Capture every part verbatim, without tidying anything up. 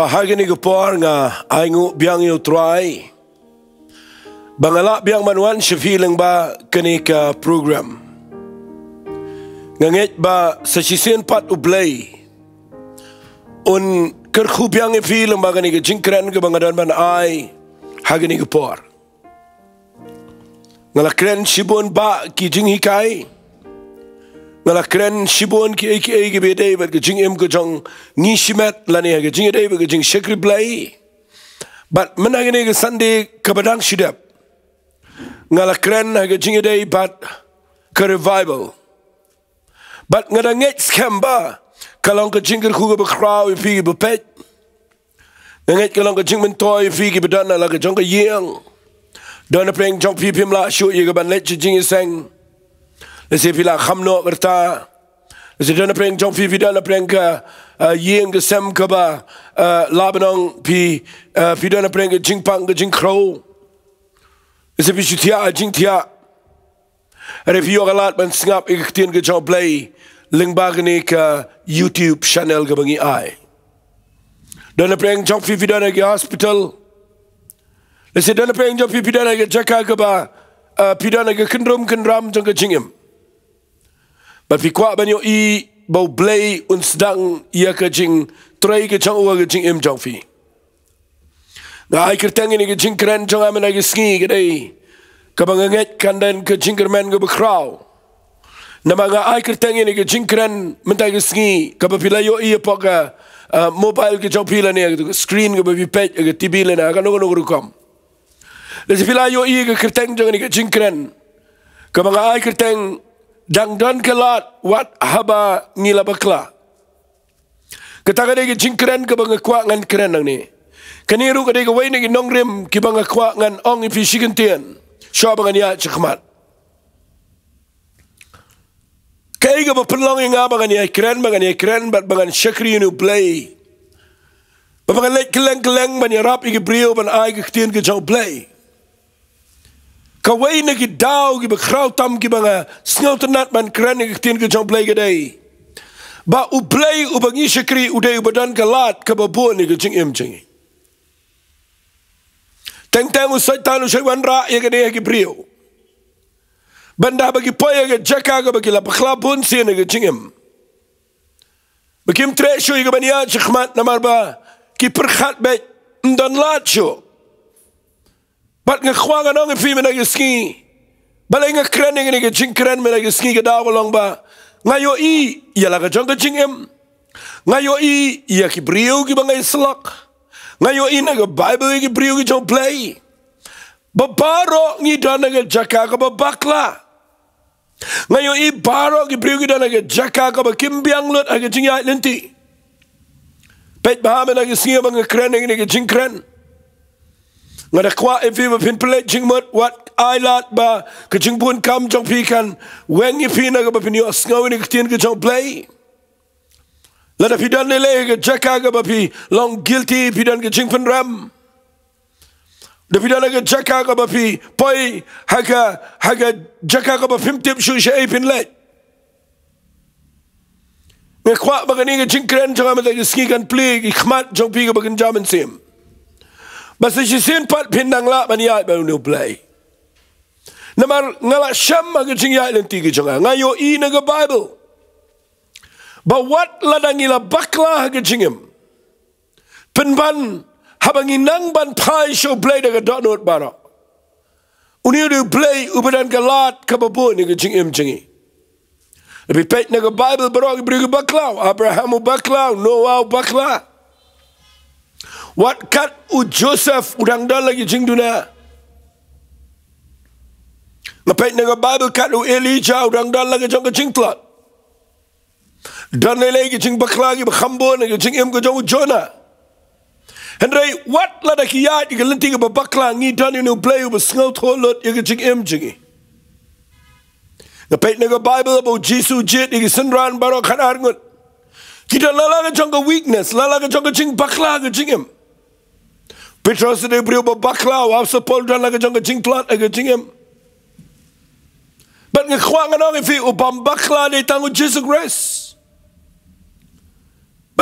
Ha kane ka por nga ai nguh biang ïa u Trai ba nga lah biang ban wan sha phi lyngba kane ka program. Nga ngeit ba sa shisien pat U Blei un kyrkhu biang ïa phi lyngba kane ka jingkren kaba nga don ban ai ha kane ka por. Nga la kren shibun bah ki jinghikai. Nga la kren shibun kiei kiei kiba ïadei bad ka jingim ka jong ngi shimet lane ha ka jingïadei bad ka jingshakri Blei. Bad mynta kane ka Sunday kaba dang shu dep, nga la kren ha ka jingïadei bad ka revival. Bad nga da ngeit skhem ba ka long ka jingkyrkhu kaba khraw ïa phi kiba peit. Nga ngeit ka long ka jingmyntoi ïa phi kiba don ha la ka jong ka ïing. Don napdeng jong phi phim lah shuh ïa ka ban leit sha jingïaseng. Lehse phi la kham noh ka rta. Lehse don napdeng jong phi, phi don napdeng ka, ah, ïing ka sem kaba, ah, lah ban ong phi, ah, phi don napdeng ka jingpang ka jingkhrew. Lehse phi shu thiah jingthiah. Hynrei phi ïoh ka lad ban sngap ïa ka ktien ka jong U Blei lyngba kane ka YouTube channel kaba ngi ai. Don napdeng jong phi, phi don ha ki hospital. Lehse don napdeng jong phi, phi don ha ki jaka kaba, ah, phi don ha ki kynrum kynram jong ka jingim. Bad phi kwah ban ïohi ba U Blei un sdang ïa ka jingtrei ka jong u ha ka jingim jong phi. Nga ai kyrteng ïa kane ka jingkren jong nga mynta ka sngi ka dei kaba nga ngeit kan don ka jingkyrmen kaba khraw. Namar nga ai kyrteng ïa kane ka jingkren mynta ka sngi kaba phi la ïohi hapoh ka, ah, mobile ka jong phi lane ha ka screen kaba phi peit ha ka T V lane ha kano kano ka rukom. Lehse phi la ïohi ïa ka kyrteng jong kane ka jingkren kaba nga ai kyrteng Dang Don Ka Lad Wat Haba Ngi La Bakla. Kata ka dei ka jingkren kaba nga kwah ngan kren nangne. Kane ruh ka dei kawei na ki nongrim kiba nga kwah ngan ong ïa phi shi kyntien shuwa ba ngan ïaid shakhmat. Kaei kaba pynlong ïa nga ba ngan ïai kren, ba ngan ïai kren bad ba ngan shakri ïa U Blei, ba ngan leit kylleng kylleng ban ïarap ïa ki briew ban ai ka ktien ka jong U Blei. Kawei na ki daw kiba khraw tam kiba nga sngewtynnat ban kren ïa ka ktien ka jong U Blei ka dei ba U Blei uba ngi shakri u dei uba don ka lad kaba bun ïa ka jingim jong ngi. Teng teng u Soitan u shait wanrah ïa kane ha ki briew ban da ba ki poi ha ka jaka kaba ki la bakla bun sien ha ka jingim. Ba kim treh shuh ïa ka ban ïaid shakhmat namar ba ki pyrkhat beit ym don lad shuh. Bad nga kwah ngan ong ïa phi mynta ka sngi, balei nga kren ïa kane ka jingkren mynta ka sngi, ka daw ka long ba nga ïohi ïa la ka jong ka jingim. Nga ïohi ïa ki briew kiba nga ïasyllok. Nga ïohi na ka Baibl ïa ki briew ki jong U Blei ba baroh ngi don ha ka jaka kaba bakla. Nga ïohi baroh ki briew ki don ha ka jaka kaba kim biang lut ha ka jingïaid lynti. Peit bha mynta ka sngi ba nga kren ïa kane ka jingkren. Nga da kwah ïa phi ba phin pynleit jingmut, wat ai lad ba ka jingbun kam jong phi kan weng ïa phi na kaba phin ïohsngew ïa ka ktien ka jong U Blei. Lada phi don lei lei ha ka jaka kaba phi long guilty, phi don ka jingpynrem. Da phi don ha ka jaka kaba phi poi ha ka, ha ka jaka kaba phim tip shuh shaei phin leit. Nga kwah ba kane ka jingkren jong nga mynta ka sngi kan plie ki khmat jong phi kaba kynja mynsiem. Ba sa shisien pat phin nang lah ban ïaid bad une U Blei. Namar nga la shem ha ka jingïaid lynti ka jong nga, nga ïohi na ka Baibl ba wat lada ngi la bakla ha ka jingim, pynban haba ngi nang ban phai sha U Blei da ka dohnud baroh, une u dei U Blei uba don ka lad kaba bun ïa ka jingim jong ngi. Phi peit na ka Baibl baroh ki briew ki bakla, u Abraham u bakla, u Noah u bakla. Wat kat u Joseph u dang don la ki jingduna. Nga peit na ka Baibl kat u Elijah u dang don la ka jong ka jingtlot. Don lei lei ki jingbakla kiba kham bun ha ka jingim ka jong u Jonah. Hynrei wat lada ki ïaid ïa ka lynti kaba bakla, ngi don ïa une U Blei uba sngewthuh lut ïa ka jingim jong ngi. Nga peit na ka Baibl ba u Jisu u jied ïa ki synran baroh khatar ngut. Ki don la la ka jong ka weakness, la la ka jong ka jingbakla ha ka jingim. Petros u dei u briew uba bakla, u Apostol Paul u don la ka jong ka jingtlot ha ka jingim. Bad nga kwah ngan ong ïa phi, u bym bakla dei tang u Jisu Khrist.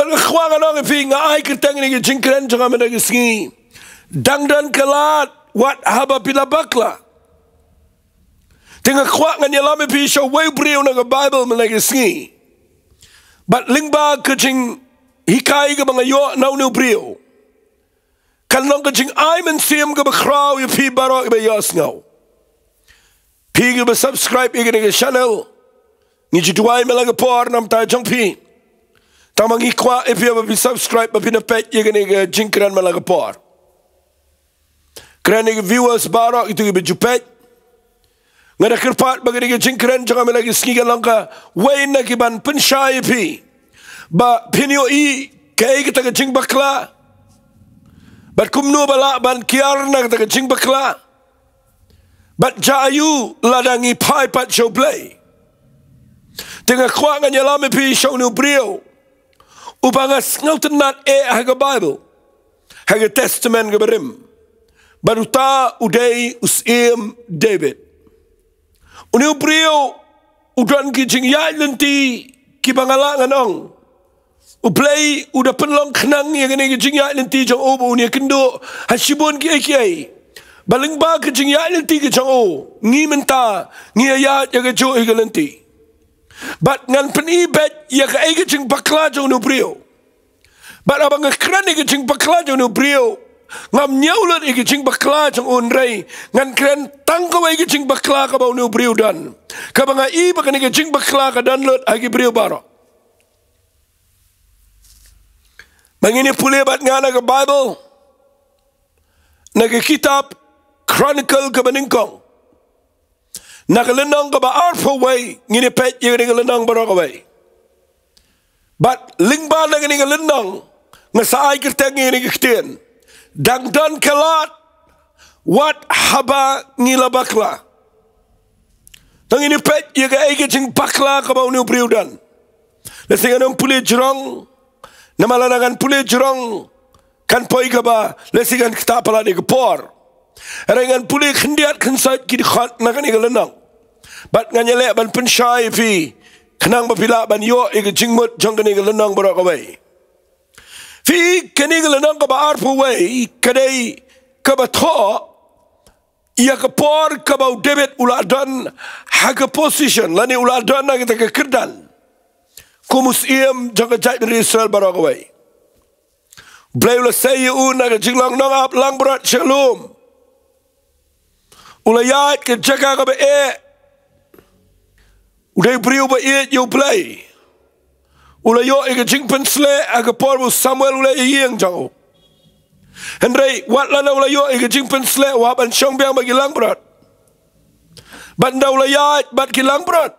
Bad nga kwah ngan ong ïa phi, nga ai kyrteng ïa kane ka jingkren jong nga mynta ka sngi. Dang don ka lad, wat haba phi la bakla. Te nga kwah ngan ïalam ïa phi sha uwei u briew na ka Baibl mynta ka sngi. Bad lyngba ka jinghikai kaba nga ïoh na une u briew, kan long ka jingai mynsiem kaba khraw ïa phi baroh kiba ïohsngew. Phi kiba subscribe ïa kane ka channel, ngi ju duwai man la ka por na ka bynta jong phi. Tangba ngi kwah ïa phi ba phi subscribe, ba phin peit ïa kane ka jingkren man la ka por. Kren ïa ki viewers baroh kito kiba ju peit. Nga da kyrpad ba kane ka jingkren jong nga mynta ka sngi kan long kawei na ki ban pynshai ïa phi, ba phin ïohi kaei kata ka jingbakla, bad kumno ba lah ban kiar na kata ka jingbakla, bad jia aiu lada ngi phai pat sha U Blei. Te nga kwah ngan ïalam ïa phi sha une u briew uba nga sngewtynnad eh ha ka Baibl, ha ka Testament kaba rim. Bad uta u dei u Syiem David. Une u briew u don ki jingïaid lynti kiba nga lah ngan ong U Blei u da pynlong khnang ïa kane ka jingïaid lynti jong u ba un ïakynduh ha shibun kiei kiei. Ba lyngba ka jingïaid lynti ka jong u, ngi mynta ngi ïaid ïa kajuh ïa ka lynti. Bad ngan pyni beit ïa kaei ka jingbakla jong une u briew. Bad haba nga kren ïa ka jingbakla jong une u briew, ngam ñiew lut ïa ka jingbakla jong u, hynrei ngan kren tang kawei ka jingbakla kaba une u briew u don, kaba nga i ba kane ka jingbakla ka don lut ha ki briew baroh. Ma ngin ïa pule bad nga na ka Baibl, na ka kitab Chronicle kaba nyngkong, na ka lynnong kaba arphew wei, ngin ïa peit ïa kane ka lynnong baroh kawei. Bad lyngba na kane ka lynnong, nga sa ai kyrteng ïa kane ka ktien: Dang don ka lad, wat haba ngi la bakla. Tang ngin ïa peit ïa kaei ka jingbakla kaba une u briew u don. Lehse ngan ym pule jrong, namar lada ngan pule jrong, kan poi kaba lehse kan ktah palat ïa ka por. Hynrei ngan pule khyndiat khynsoit ki dkhot na kane ka lynnong. Bad ngan ïaleh ban pynshai ïa phi, khnang ba phi lah ban ïoh ïa ka jingmut jong kane ka lynnong baroh kawei. Phi, kane ka lynnong kaba arphew wei ka dei kaba thoh ïa ka por kaba u David u la don ha ka position, lane u la don ha kata ka kyrdan kum u syiem jong ka jaitbynriew Israel baroh kawei. U Blei u la sei ïa u na ka jinglong nongap langbrot sha lum. U la ïaid ka jaka kaba eh. U dei u briew ba ïeit ïa U Blei. U la ïoh ïa ka jingpynshlur ha ka por ba u Samuel u leit ïa ïing jong u. Hynrei wat lada u la ïoh ïa ka jingpynshlur, u hap ban shong biang bad ki langbrot. Bad ynda u la ïaid bad ki langbrot,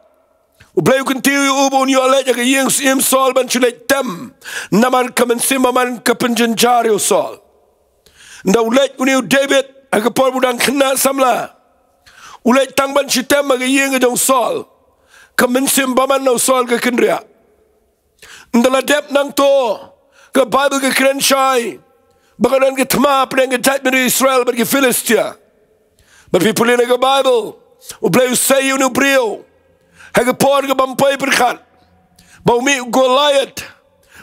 U Blei u kyntiew ïa u ba un ïoh leit ha ka ïing u syiem Saul ban shu leit tem, namar ka mynsiem bymman ka pynjynjar ïa u Saul. Ynda u leit une u David ha ka por ba u dang khynnah samla, u leit tang ban shu tem ha ka ïing ka jong u Saul, ka mynsiem bymman na u Saul ka kynriah. Ynda la dep nangto, ka Baibl ka kren shai ba ka don ka thma hapdeng ka jaitbynriew Israel bad ki Philistia. Bad phi pule na ka Baibl, U Blei u sei ïa une u briew ha ka por kaba ym poi pyrkhat, ba u mih u Goliath.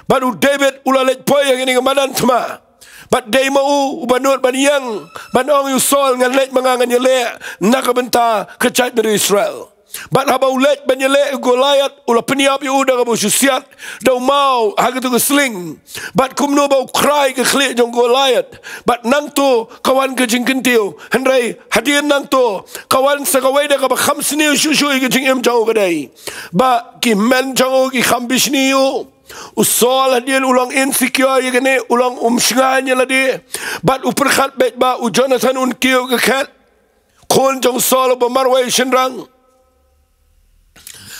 Bad u David u la leit poi ha kane ka madan thma. Bad dei ma u uba nud ban ïeng, ban ong ïa u Saul, ngan leit ma nga, ngan ïaleh na ka bynta ka jaitbynriew Israel. Bad haba u leit ban ïaleh ïa u Goliath, u la pynïap ïa u da kaba shu siat da u maw ha kato ka sling. Bad kumno ba u khrai ka khlieh jong u Goliath. Bad nangto ka wan ka jingkyntiew. Hynrei hadien nangto ka wan sa kawei da kaba kham sniew shuh shuh ïa ka jingim jong u, ka dei ba ki hynmen jong u ki kham bishni ïa u. U Saul hadien u long insecure ïa kane, u long um shngaiñ ïa lade. Bad u pyrkhat beit ba u Jonathan un kiew ka khet, khun jong u Saul uba marwei shynrang.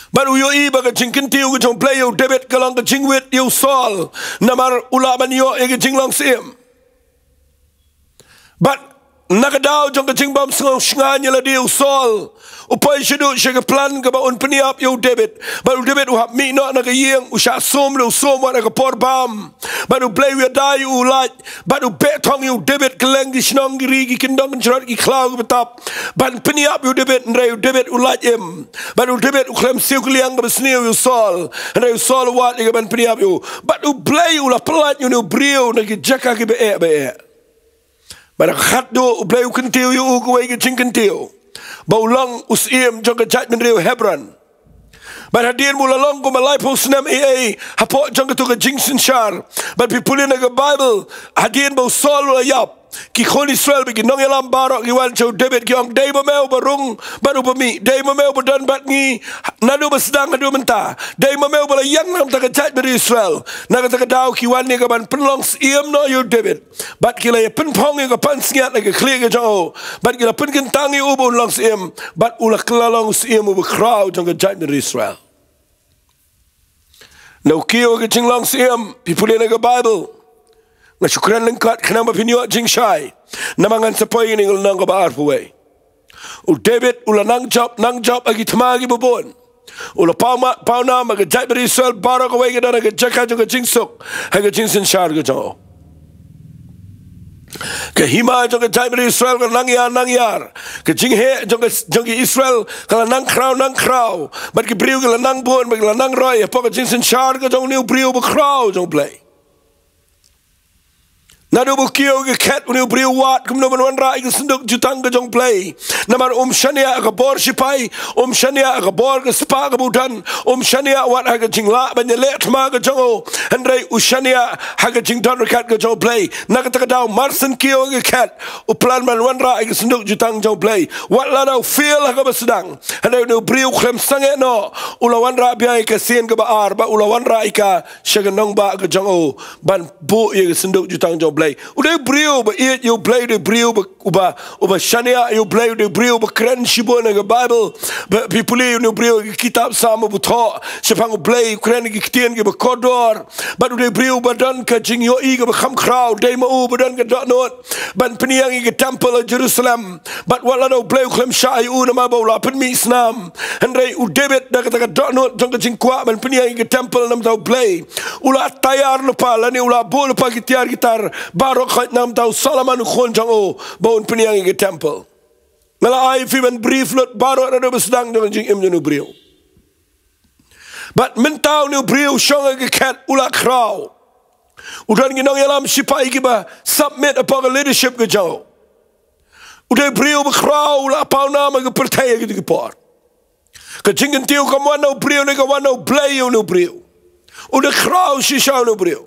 Bad u ïohi ba ka jingkyntiew ka jong U Blei ïa u David ka long ka jingwit ïa u Saul, namar u lah ban ïoh ïa ka jinglong syiem. Bad na ka daw jong ka jingbym sngewsynei ïa lade u Saul u poi shaduh sha ka plan kaba un pynïap ïa u David. Bad u David u hap mih noh na ka ïing, u shah sum, u sum wat ha ka por bam. Bad U Blei u ïada ïa u, u lait. Bad u beh thong ïa u David kylleng ki shnong, ki ri, ki kyndong, ki jrot, ki khlaw, ki btap, ban pynïap ïa u David, hynrei u David u lait im. Bad u David u khlem siew kylliang kaba sniew ïa u Saul, hynrei u Saul u wad ïa ka ban pynïap ïa u. Bad U Blei u la pyllait ïa une u briew na ki jaka kiba eh ba eh. Bad ha ka khatduh U Blei u kyntiew ïa u kawei ka jingkyntiew ba u long u syiem jong ka jaitbynriew Hebron. Bad hadien ba u la long kumba laiphew snem ei ei hapoh jong kato ka jingsynshar. Bad phi pule na ka Baibl, hadien ba u Saul u la ïap, ki khun Israel bad ki nongïalam baroh ki wan sha u David, ki ong, "Dei ma me uba rung bad uba mih, dei ma me uba don bad ngi naduh ba sdang haduh mynta, dei ma me uba la ïeng na ka bynta ka jaitbynriew Israel." Na kata ka daw ki wan ïa ka ban pynlong syiem noh ïa u David. Bad ki la ïa pynphong ïa ka pansngiat ha ka khlieh ka jong u. Bad ki la pynkyntang ïa u ba un long syiem. Bad u la kylla long u syiem uba khraw jong ka jaitbynriew Israel. Na u kiew ka jinglong syiem, phi pule na ka Baibl. Nga shu kren lyngkot khnang ba phin ïoh jingshai. Namar ngan sa poi ïa kane ka lynnong kaba arphew wei. U David u la nang jop, nang jop ha ki thma kiba bun. U la paw ma-, paw nam ha ka jaitbynriew Israel baroh kawei ka don ha ka jaka jong ka jingsuk, ha ka jingsynshar ka jong u. Ka hima jong ka jaitbynriew Israel ka nang ïar, nang ïar. Ka jingheh jong ka, jong ki Israel ka la nang khraw, nang khraw. Bad ki briew ki la nang bun, bad ki la nang roi hapoh ka jingsynshar ka jong une u briew ba khraw jong U Blei. Naduh ba u kiew ha ka khet, une u briew u wad kumno ban wanrah ïa ka synduk jutang ka jong U Blei. Namar um shaniah ha ka bor shipai, um shaniah ha ka bor ka spah kaba u don, um shaniah wat ha ka jinglah ban ïaleh thma ka jong u. Hynrei u shaniah ha ka jingdon ryngkat ka jong U Blei. Na kata ka daw mar syn kiew ha ka khet, u plan ban wanrah ïa ka synduk jutang jong U Blei. Wat la da u fail ha kaba sdang, hynrei une u briew u khlem sangeh noh, u la wanrah biang ïa ka sien kaba ar, bad u la wanrah ïa ka sha ka nongbah ka jong u ban buh ïa ka synduk jutang jong U Blei. U dei u briew ba ïeit ïa U Blei, u dei u briew ba, uba, uba shaniah ïa U Blei, u dei u briew ba kren shibun ha ka Baibl. Ba, phi pule une u briew ha ka kitab Salm uba thoh shaphang U Blei, u kren ki ktien kiba kordor. Bad u dei u briew ba don ka jingïohi kaba kham khraw, dei ma u ba don ka dohnud ban pynïeng ïa ka temple ha Jerusalem. Bad wat la da U Blei u khlem shah ïa u namar ba u la pynmih snam. Hynrei u David da kata ka dohnud jong ka jingkwah ban pynïeng ïa ka temple na ka bynta U Blei, u la taiar lypa lane u la buh lypa ki tiar ki tar baroh khoit na ka bynta u Solomon u khun jong u ba un pynïeng ïa ka temple. Nga la ai phi ban brief lut baroh naduh ba sdang jong ka jingim jong une u briew. Bad mynta une u briew u shong ha ka khet, u la khraw. U don ki nongïalam shipai kiba submit hapoh ka leadership ka jong u. U dei u briew ba khraw, u la paw nam ha ka pyrthei ha kito ki por. Ka jingkyntiew kam wan na u briew ne ka wan na U Blei ïa une u briew. U dei khraw shisha une u briew.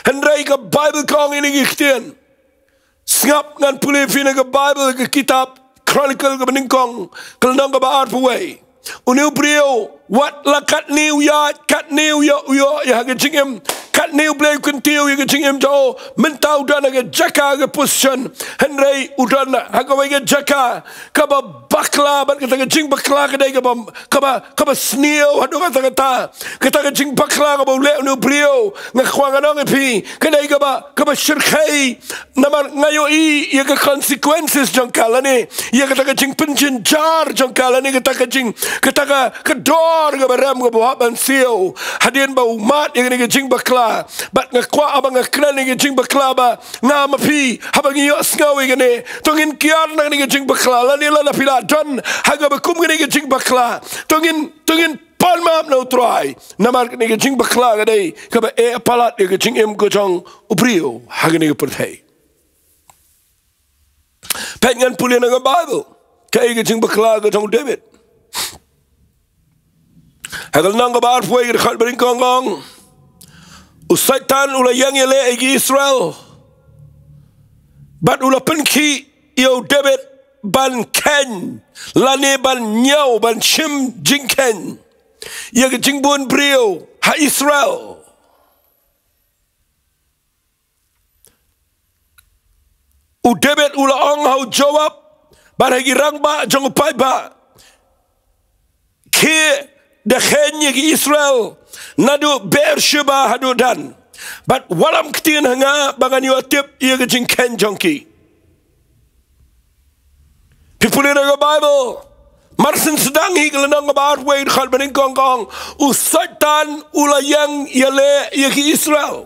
Hynrei ka Baibl ka ong ïa kine ki ktien. Sngap, ngan pule phi na ka Baibl, ka kitab Chronicle kaba nyngkong, ka lynnong kaba arphew wei. Une u briew, wat la katne u ïaid, katne u ïoh, u ïoh ïa ka jingim, katne U Blei u kyntiew ïa ka jingim jong u, mynta u don ha ka jaka, ha ka position. Hynrei u don ha kawei ka jaka kaba bakla, bad kata ka jingbakla ka dei kaba, kaba, kaba sniew haduh katta katta. Kata ka jingbakla kaba u leh une u briew, nga kwah ngan ong ïa phi, ka dei kaba, kaba shyrkhei. Namar nga ïohi ïa ka consequences jong ka lane ïa kata ka jingpynjynjar jong ka lane kata ka jing, kata ka, ka dor kaba rem kaba u hap ban siew hadien ba u mad ïa kane ka jingbakla. Bad nga kwah haba nga kren ïa ka jingbakla ba nga ma phi, haba ngi ïohsngew ïa kane, to ngin kiar na kane ka jingbakla, lane lada phi la don ha kaba kum kane ka jingbakla, to ngin, to ngin pan map na U Trai. Namar kane ka jingbakla ka dei kaba eh palat ïa ka jingim ka jong u briew ha kane ka pyrthei. Peit, ngan pule na ka Baibl, kaei ka jingbakla ka jong u David. Ha ka lynnong kaba arphew wei, ka dkhot ba nyngkong ka ong, u Soitan u la ïeng ïaleh ïa ki Israel, bad u la pynkhih ïa u David ban kheiñ lane ban ñiew, ban shim jingkheiñ ïa ka jingbun briew ha Israel. U David u la ong ha u Joab bad ha ki rangbah jong u paidbah, khie da kheiñ ïa ki Israel naduh Beersheba haduh Dan, bad wallam ktien ha nga ba ngan ïoh tip ïa ka jingkheiñ jong ki. Phi pule na ka Bible. Mar syn sdang hi ka lynnong kaba arphew wei, dkhot banyngkong ka ong, u Soitan u la ïeng ïaleh ïa ki Israel.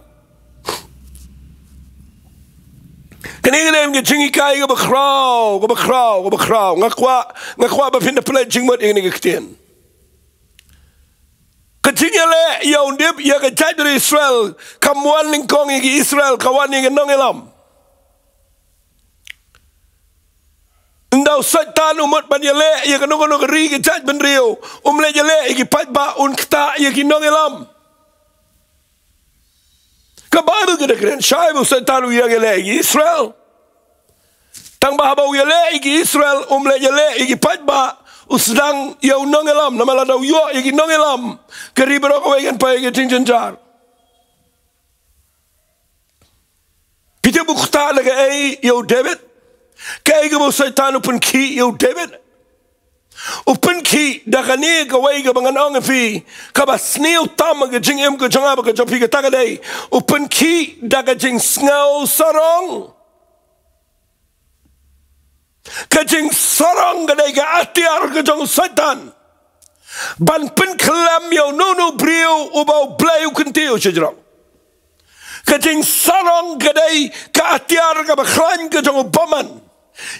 Kane ka dei ka jinghikai kaba khraw, kaba khraw, kaba khraw. Nga kwah, nga kwah ba phin da pynleit jingmut ïa kane ka ktien. Ka jingïaleh ïa u dip ïa ka jaitbynriew Israel kam wan nyngkong ïa ki Israel, ka wan ïa ka nongïalam. Ynda u Soitan u mut ban ïaleh ïa kano kano ka ri, ka jaitbynriew, um leit ïaleh ïa ki paidbah, un ktah ïa ki nongïalam. Ka Bible ka da kren shai ba u Soitan u ïeng ïaleh ïa ki Israel. Tang ba haba u ïaleh ïa ki Israel, um leit ïaleh ïa ki paidbah, u sdang ïa u nongïalam, namar lada u ïoh ïa ki nongïalam, ka ri baroh kawei kan poi ha ka jingjynjar. Phi tip u ktah da kaei ïa u David? Kaei kaba u Soitan u pynkhih ïa u David? U pynkhih da kane kawei kaba ngan ong ïa phi, kaba sniew tam ha ka jingim ka jong nga bad ka jong phi, kata ka dei, u pynkhih da ka jingsngew sarong. Ka jingsarong ka dei ka atiar ka jong u Soitan ban pynkhlem ïa uno uno u briew uba U Blei u kyntiew sha jrong. Ka jingsarong ka dei ka atiar kaba khlaiñ ka jong u bymman,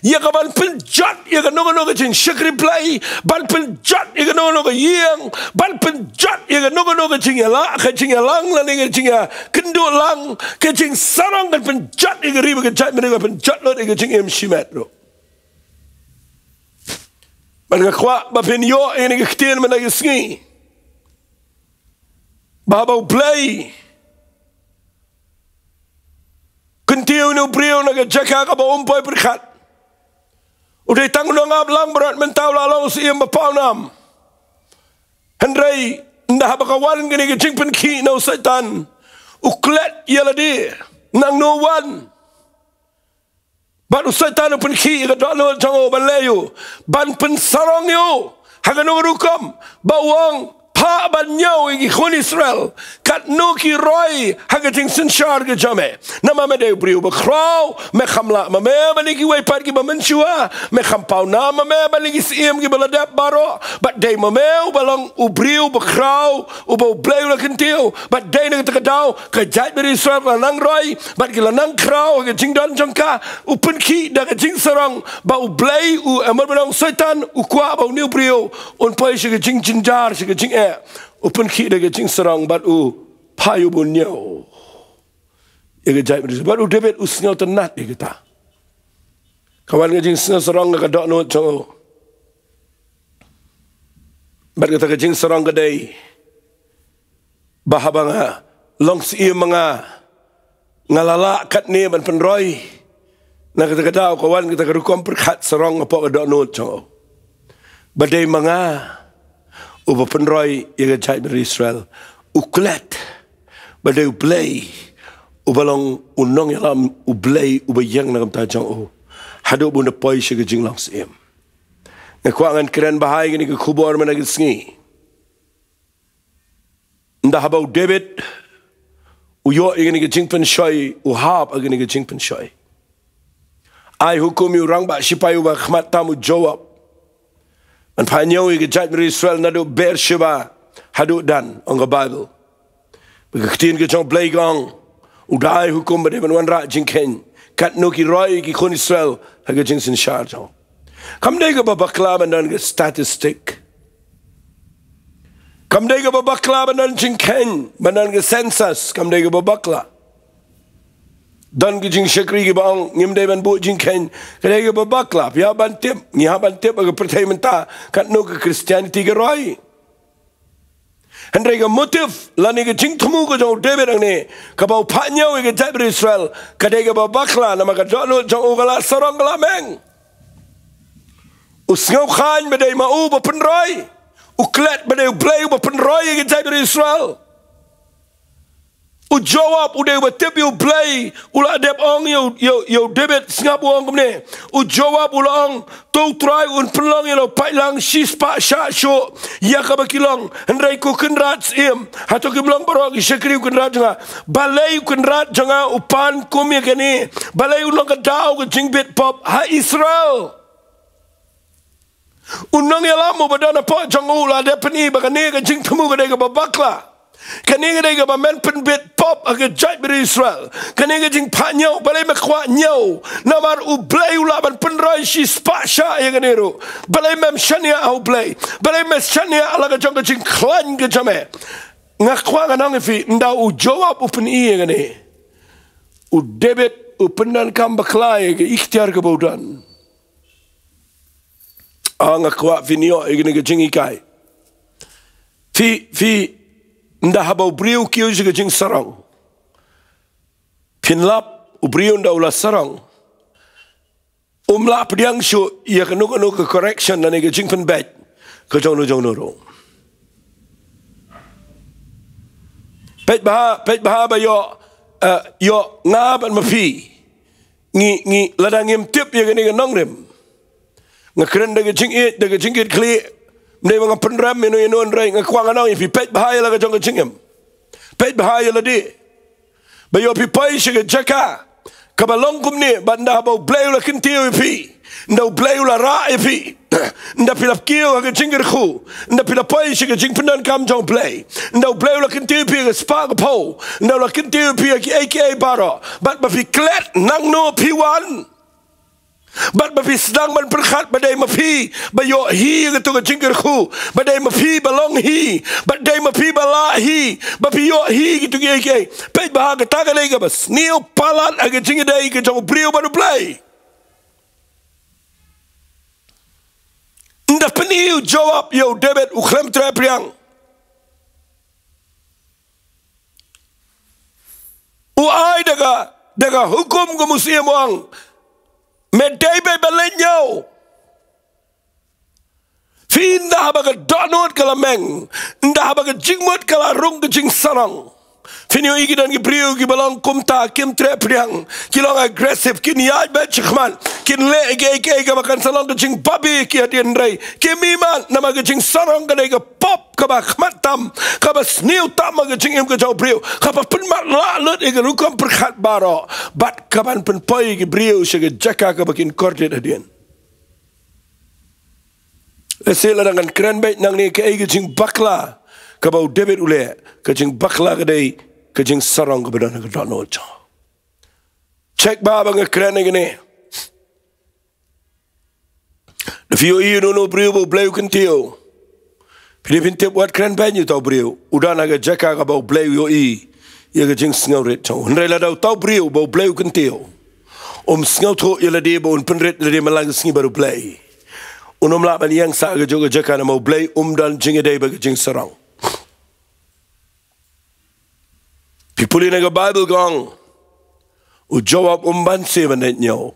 ïa ka ban pynjot ïa kano kano ka jingshakri Blei, ban pynjot ïa kano kano ka ïing, ban pynjot ïa kano kano ka jingïalang, ka jingïalang lane ka jingïakynduh lang, ka jingsarong kan pynjot ïa ka ri bad ka jaitbynriew, kan pynjot lut ïa ka jingim shimet ruh. Bad nga kwah ba phin ïoh ïa kane ka ktien mynta ka sngi, ba haba U Blei u kyntiew ïa une u briew na ka jaka kaba um poi pyrkhat, u dei tang u nongap langbrot, mynta u la long u syiem ba pawnam. Hynrei ynda haba ka wan kane ka jingpynkhih na u Soitan, u klet ïa lade, nangno u wan. Bad u Soitan u pynkhih ïa ka dohnud jong u ban leh ïa u, ban pynsarong ïa u ha kano ka rukom, ba u ong, phah ban ñiew ïa ki khun Israel katno ki roi ha ka jingsynshar ka jong me. Namar me dei u briew ba khraw, me kham lah ma me ban ïa kiwei pat kiba mynshuwa, me kham pawnam ma me ban ïa ki syiem kiba la dep baroh, bad dei ma me uba long u briew ba khraw uba U Blei u la kyntiew. Bad dei na kata ka daw ka jaitbynriew Israel ka la nang roi bad ki la nang khraw ha ka jingdon jong ka. U pynkhih da ka jingsarong ba U Blei u, eh, mut ban ong u Soitan u kwah ba une u briew un poi sha ka jingjynjar, sha ka jingeh. U pynkhih da ka jingsarong bad u phah ïa u ban ñiew ïa ka jaitbynriew. Bad u David u sngewtynnat ïa kata. Ka wan ka jingsngewsarong ha ka dohnud jong u. Bad kata ka jingsarong ka dei ba haba nga long syiem ma nga, nga la lah katne ban pynroi. Na kata ka daw ka wan kata ka rukom pyrkhat sarong hapoh ka dohnud jong u, ba dei ma nga uba pynroi ïa ka jaitbynriew Israel. U klet ba dei U Blei uba long u nongïalam, U Blei uba ïeng na ka bynta jong u, haduh ba un da poi sha ka jinglong syiem. Nga kwah ngan kren bha ïa kane ka khubor mynta ka sngi. Ynda haba u David u ïoh ïa kane ka jingpynshoi, u hap ha kane ka jingpynshoi, ai hukum ïa u rangbah shipai uba khmat tam u Joab ban phah ñiew ïa ka jaitbynriew Israel naduh Beersheba haduh Dan, ong ka Bible. Bad ka ktien ka jong U Blei ka ong, u da ai hukum ba dei ban wanrah jingkheiñ katno ki roi ki khun Israel ha ka jingsynshar jong u. Kam dei kaba bakla ban don ka statistic. Kam dei kaba bakla ban don jingkheiñ, ban don ka census, kam dei kaba bakla. Don ki jingshakri kiba ong ngim dei ban buh jingkheiñ, ka dei kaba bakla. Phi hap ban tip, ngi hap ban tip ha ka pyrthei mynta katno ka Christianity ka roi. Hynrei ka motive lane ka jingthmu ka jong u David hangne, kaba u phah ñiew ïa ka jaitbynriew Israel, ka dei kaba bakla, namar ka dohnud jong u ka la sarong, ka la meng. U sngewkhlaiñ ba dei ma u ba pynroi. U klet ba dei U Blei uba pynroi ïa ka jaitbynriew Israel. U Joab u dei uba tip ïa U Blei, u la dep ong ïa u, ïa u, ïa u David, sngap u ong kumne. U Joab u la ong, to U Trai un pynlong ïa la u paitlang shispah shah shuh ïa kaba ki long. Hynrei ko kynrad syiem, hato kim long baroh ki shakri u kynrad jong nga? Balei u kynrad jong nga u pan kum ïa kane? Balei un long ka daw ka jingbit pop ha Israel? U nongïalam uba don hapoh jong u u la dep pyni ba kane ka jingthmu ka dei kaba bakla. Kane ka dei kaba men pynbit pop ha ka jaitbynriew Israel. Kane ka jingpynïoh, balei me kwah ñiew? Namar U Blei u lah ban pynroi shispah shah ïa kane ruh. Balei mem shaniah ha U Blei? Balei me shaniah ha la ka jong ka jingkhlaiñ ka jong me? Nga kwah ngan ong ïa phi, ynda u Joab u pyni ïa kane, u David u pyndonkam bakla ïa ka iktiar kaba u don. Ah, nga kwah phin ïoh ïa kane ka jinghikai. Phi, phi, ynda haba u briew u kiew sha ka jingsarong, phin lap, u briew ynda u la sarong, um lah pdiang shuh ïa kano kano ka correction lane ka jingpynbeit ka jong uno jong uno ruh. Peit bha, peit bha ba ïoh, eh, ïoh nga bad ma phi ngi, ngi, lada ngim tip ïa kane ka nongrim. Nga kren da ka jingïeit, da ka jingkitkhlieh. Ym dei ba nga pynrem ïano ïano, hynrei nga kwah ngan ong ïa phi, peit bha ïa la ka jong ka jingim. Peit bha ïa lade. Ba ïoh phi poi sha ka jaka kaba long kumne, bad ynda haba U Blei u la kyntiew ïa phi, ynda U Blei u la rah ïa phi, ynda phi la kiew ha ka jingkyrkhu, ynda phi la poi sha ka jingpyndonkam jong U Blei, ynda U Blei u la kyntiew ïa phi ha ka spah ka phew, ynda u la kyntiew ïa phi ha kiei kiei baroh, bad ba phi klet nangno phi wan, bad ba phi sdang ban pyrkhat ba dei ma phi ba ïoh hi ïa kato ka jingkyrkhu, ba dei ma phi ba long hi, ba dei ma phi ba lah hi, ba phi ïoh hi ïa kito kiei kiei. Peit bha, kata ka dei kaba sniew palat ha ka jingïadei ka jong u briew bad U Blei. Ynda pyni u Joab ïa u David, u khlem treh pdiang. U ai da ka, da ka hukum ka mynsiem, u ong, me dei beit ban leit ñiew. Phi, ynda haba ka dohnud ka la meng, ynda haba ka jingmut ka la rung ka jingsarong, phin ïohi ki don ki briew kiba long kumta, kim treh pdiang, ki long aggressive, kin ïaid beit shakhmat, kin leh kiei kiei kaba kan sa long ka jingbabe ïa ki hadien, hynrei kim ïohi man, namar ka jingsarong ka dei ka pop kaba khmat tam, kaba sniew tam ha ka jingim ka jong u briew, kaba pynmatlah lut ïa ka rukom pyrkhat baroh, bad kaban pynpoi ïa ki briew sha ka jaka kaba kin kordit hadien. Lehse lada ngan kren beit nangne, kaei ka jingbakla kaba u David u leh? Ka jingbakla ka dei ka jingsarong kaba don ha ka dohnud jong u. Check bha ba nga kren ïa kane. Da phi ïohi ïano ïano u briew ba U Blei u kyntiew, phi dei phin tip, wat kren beiñ ïa uta u briew. U don ha ka jaka kaba U Blei u ïohi ïa ka jingsngewrit jong u. Hynrei lada uta u briew ba U Blei u kyntiew um sngewthuh ïa lade ba un pynrit lade man la ka sngi bad U Blei, un ym lah ban ïeng sah ha kajuh ka jaka, namar U Blei um don jingïadei bad ka jingsarong. Phi pule na ka Baibl ka ong, u Joab um banse ban leit ñiew.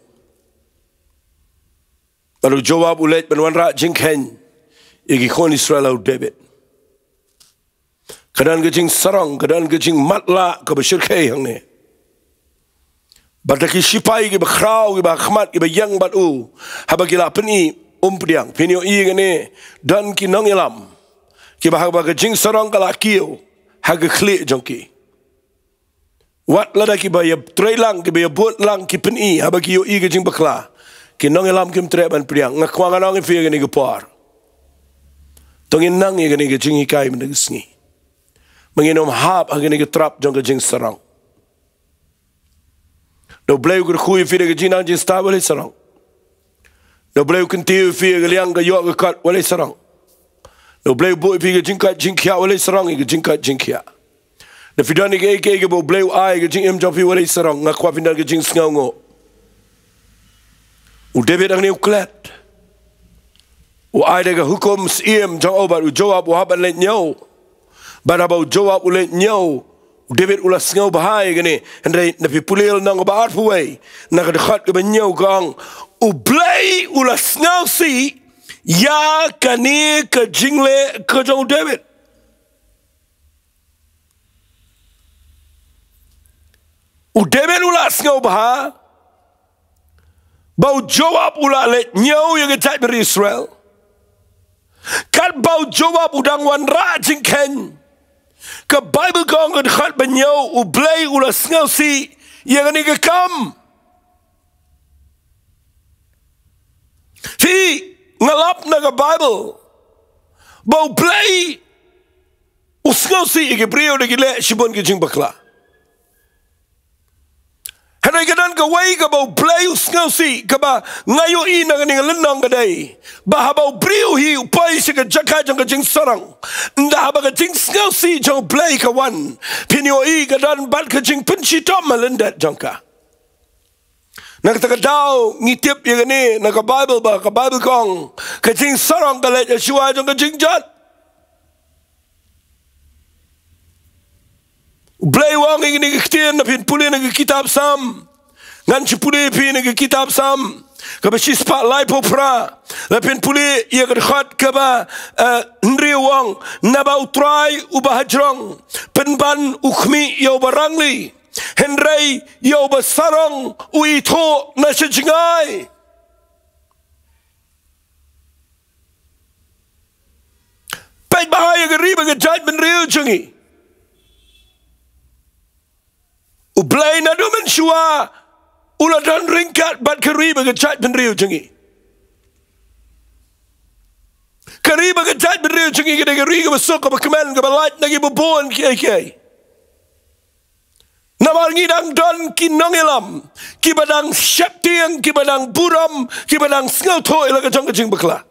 Bad u Joab u leit ban wanrah jingkheiñ ïa ki khun Israel ha u David. Ka don ka jingsarong, ka don ka jingmatlah kaba shyrkhei hangne. Bad da ki shipai kiba khraw, kiba ha khmat, kiba ïeng bad u, haba ki la pyni, um pdiang. Phin ïohi kane, don ki nongïalam kiba haba ka jingsarong ka la kiew ha ka khlieh jong ki, wat lada kiba ïatrei lang, kiba ïabud lang, ki pyni, haba ki ïohi ka jingbakla, ki nongïalam kim treh ban pdiang. Nga kwah ngan ong ïa phi ha kane ka por, to ngin nang ïa kane ka jinghikai mynta ka sngi, ba ngin ym hap ha kane ka trap jong ka jingsarong. Da U Blei u kyrkhu ïa phi da ka jingnang jingstad, wat leit sarong. Da U Blei u kyntiew ïa phi ha ka liang ka ïoh ka kot, wat leit sarong. Da U Blei u buh ïa phi ka jingkoit jingkhiah, wat leit sarong ïa ka jingkoit jingkhiah. Da phi don ïa kiei kiei kiba U Blei u ai ha ka jingim jong phi, wat leit sarong. Nga kwah phin don ka jingsngewnguh. U David hangne u klet. U ai da ka hukum syiem jong u bad u Joab u hap ban leit ñiew. Bad haba u Joab u leit ñiew, u David u la sngewbha ïa kane. Hynrei lada phi pule lynnong kaba arphew wei, na ka dkhot kaba hynñiew ka ong, U Blei u la sngewsih ïa kane ka jingleh ka jong u David. U David u la sngewbha ba u Joab u la leit ñiew ïa ka jaitbynriew Israel. Katba u Joab u dang wanrah jingkheiñ, ka Baibl ka ong, ka dkhot ba hynñiew, U Blei u la sngewsih ïa kane ka kam. Phi, Nga lap na ka Baibl ba U Blei u sngewsih ïa ki briew da ki leh shibun ki jingbakla. Hynrei ka don kawei kaba U Blei u sngewsih, kaba nga ïohi na kane ka lynnong ka dei ba haba u briew hi u poi sha ka jaka jong ka jingsarong, ynda haba ka jingsngewsih jong U Blei ka wan, phin ïohi ka don bad ka jingpynshitom ha lyndet jong ka. Na kata ka daw ngi tip ïa kane na ka Baibl, ba ka Baibl ka ong, ka jingsarong ka leit shuwa jong ka jingjot. U Blei u ong ïa kine ki ktien, lada phin pule na ka kitab Salm. Ngan shu pule ïa phi na ka kitab Salm kaba shispah laiphew phra. Lada phin pule ïa ka dkhot kaba, eh, hynriew, u ong, naba U Trai uba hajrong, pynban u khmih ïa uba rangli, hynrei ïa uba sarong u ithuh na sha jngai. Peit bha ïa ka ri bad ka jaitbynriew jong ngi. U Blei naduh mynshuwa u la don ryngkat bad ka ri bad ka jaitbynriew jong ngi. Ka ri bad ka jaitbynriew jong ngi ka dei ka ri kaba suk, kaba kmen, kaba lait na kiba bun kiei kiei. Namar ngi dang don ki nongïalam kiba dang sheptieng, kiba dang burom, kiba dang sngewthuh ïa la ka jong ka jingbakla.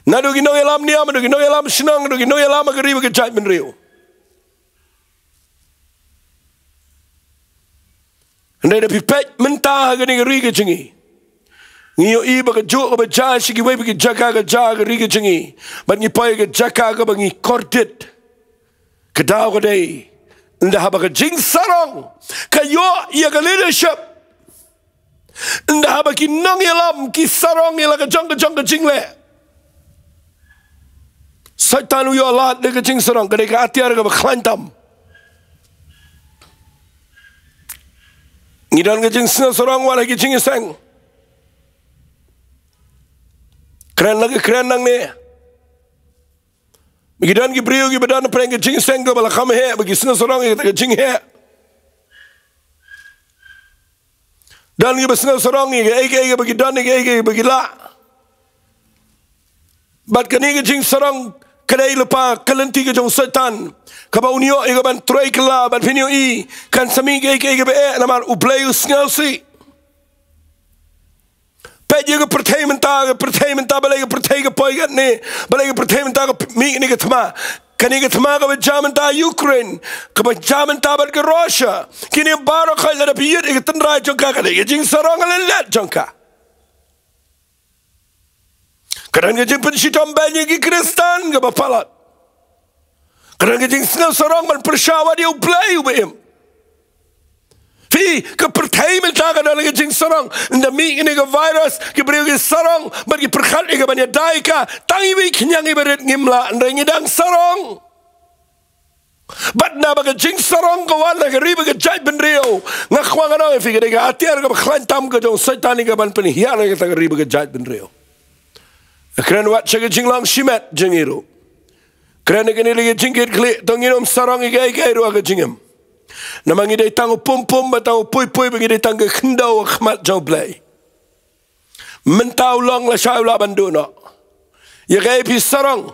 Naduh ki nongïalam niam, naduh ki nongïalam shnong, naduh ki nongïalam ha ka ri bad ka jaitbynriew. Hynrei lada phi peit mynta ha kane ka ri ka jong ngi, ngi ïohi ba kajuh kaba jia sha kiwei pat ki jaka ka jia ha ka ri ka jong ngi. Bad ngi poi ha ka jaka kaba ngi kordit. Ka daw ka dei, ynda haba ka jingsarong ka ïoh ïa ka leadership, ynda haba ki nongïalam ki sarong ïa la ka jong ka jong ka jingleh, Soitan u ïoh lad da ka jingsarong. Ka dei ka atiar kaba khlaiñ tam. Ngi don ka jingsngew sarong wat ha ki jingïaseng. Kren la ki kren nangne. Ba ki don ki briew kiba don pyrshah ka jingseng kaba la kham heh, ba ki sngewsarong ïa kata ka jingheh. Don kiba sngewsarong ïa kaei kaei kaba ki don, ïa kaei kaei kaba ki lah. Bad kane ka jingsarong ka dei lypa ka lynti ka jong u Soitan, kaba un ïoh ïa kaban trei kylla, bad phin ïohi kan sa mih kaei kaei kaba eh, namar U Blei u sngewsih. Peit ïa ka pyrthei mynta, ka pyrthei mynta, balei ka pyrthei ka poi katne, balei ka pyrthei mynta ka mih kane ka thma. Kane ka thma kaba jia mynta ha Ukraine, kaba jia mynta bad ka Russia. Kine baroh khoit lada phi ïohi ïa ka tynrai jong ka, ka dei ka jingsarong ha lyndet jong ka. Ka don ka jingpynshitom beiñ ïa ki Khristan kaba palat. Ka don ka jingsngewsarong ban pyrshah wat ïa U Blei uba im. Phi, ka pyrthei mynta ka don ka jingsarong. Ynda mih kane ka virus, ki briew ki sarong bad ki pyrkhat ïa kaban ïada ïa ka. Tang iwei i khñiang iba rit ngim lah, hynrei ngi dang sarong. Bad naba ka jingsarong ka wan ha ka ri bad ka jaitbynriew, nga kwah ngan ong ïa phi, ka dei ka atiar kaba khlaiñ tam ka jong u Soitan ïa kaban pynhiar ïa kata ka ri bad ka jaitbynriew. Kren wat sha ka jinglong shimet jong ngi ruh. Kren ïa kane ka jingkitkhlieh, to ngin ym sarong ïa kaei kaei ruh ha ka jingim. Namar ngi dei tang u pum pum bad tang u pui pui, bad ngi dei tang ka khyndew ha khmat jong U Blei. Mynta u long, lashai u lah ban duh noh. Ïa kaei phi sarong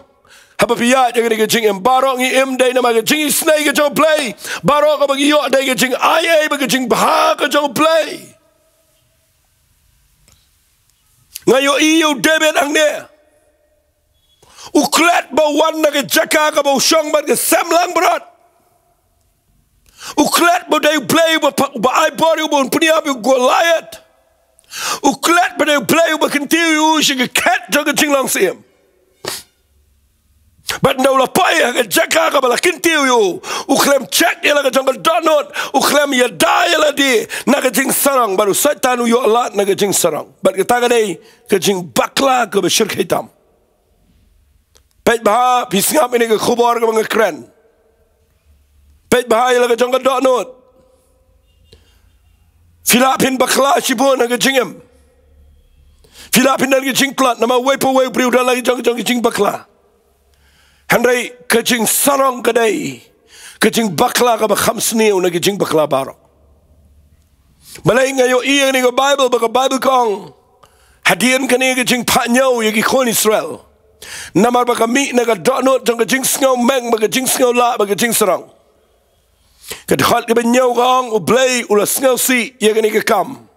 haba phi ïaid ïa kane ka jingim? Baroh ngi im dei namar ka jingisynei ka jong U Blei. Baroh kaba ngi ïoh dei ka jingai ei bad ka jingbha ka jong U Blei. Nga ïohi ïa u David hangne. U klet ba u wan na ka jaka kaba u shong bad ka sem langbrot. U klet ba u dei U Blei uba pa-, uba ai bor ïa u ban pynïap ïa u Goliath. U klet ba u dei U Blei uba kyntiew ïa u sha ka khet jong ka jinglong syiem. Bad ynda u la poi ha ka jaka kaba la kyntiew ïa u, u khlem check ïa la ka jong ka dohnud, u khlem ïada ïa lade na ka jingsarong, bad u Soitan u ïoh lad na ka jingsarong. Bad kata ka dei ka jingbakla kaba shyrkhei tam. Peit bha, phi sngap ïa kane ka khubor kaba nga kren. Peit bha ïa la ka jong ka dohnud. Phi lah phin bakla shibun ha ka jingim. Phi lah phin don ka jingtlot, namar uwei pa uwei u briew u don la ka jong ka jong ka jingbakla. Hynrei ka jingsarong ka dei ka jingbakla kaba kham sniew na ka jingbakla baroh. Balei nga ïohi ïa kane ka Baibl, ba ka Baibl ka ong, hadien kane ka jingphah ñiew ïa ki khun Israel. Namar ba ka mih na ka dohnud jong ka jingsngewmeng bad ka jingsngewlah bad ka jingsarong. Ka dkhot kaba hynñiew ka ong, U Blei u la sngewsih ïa kane ka kam.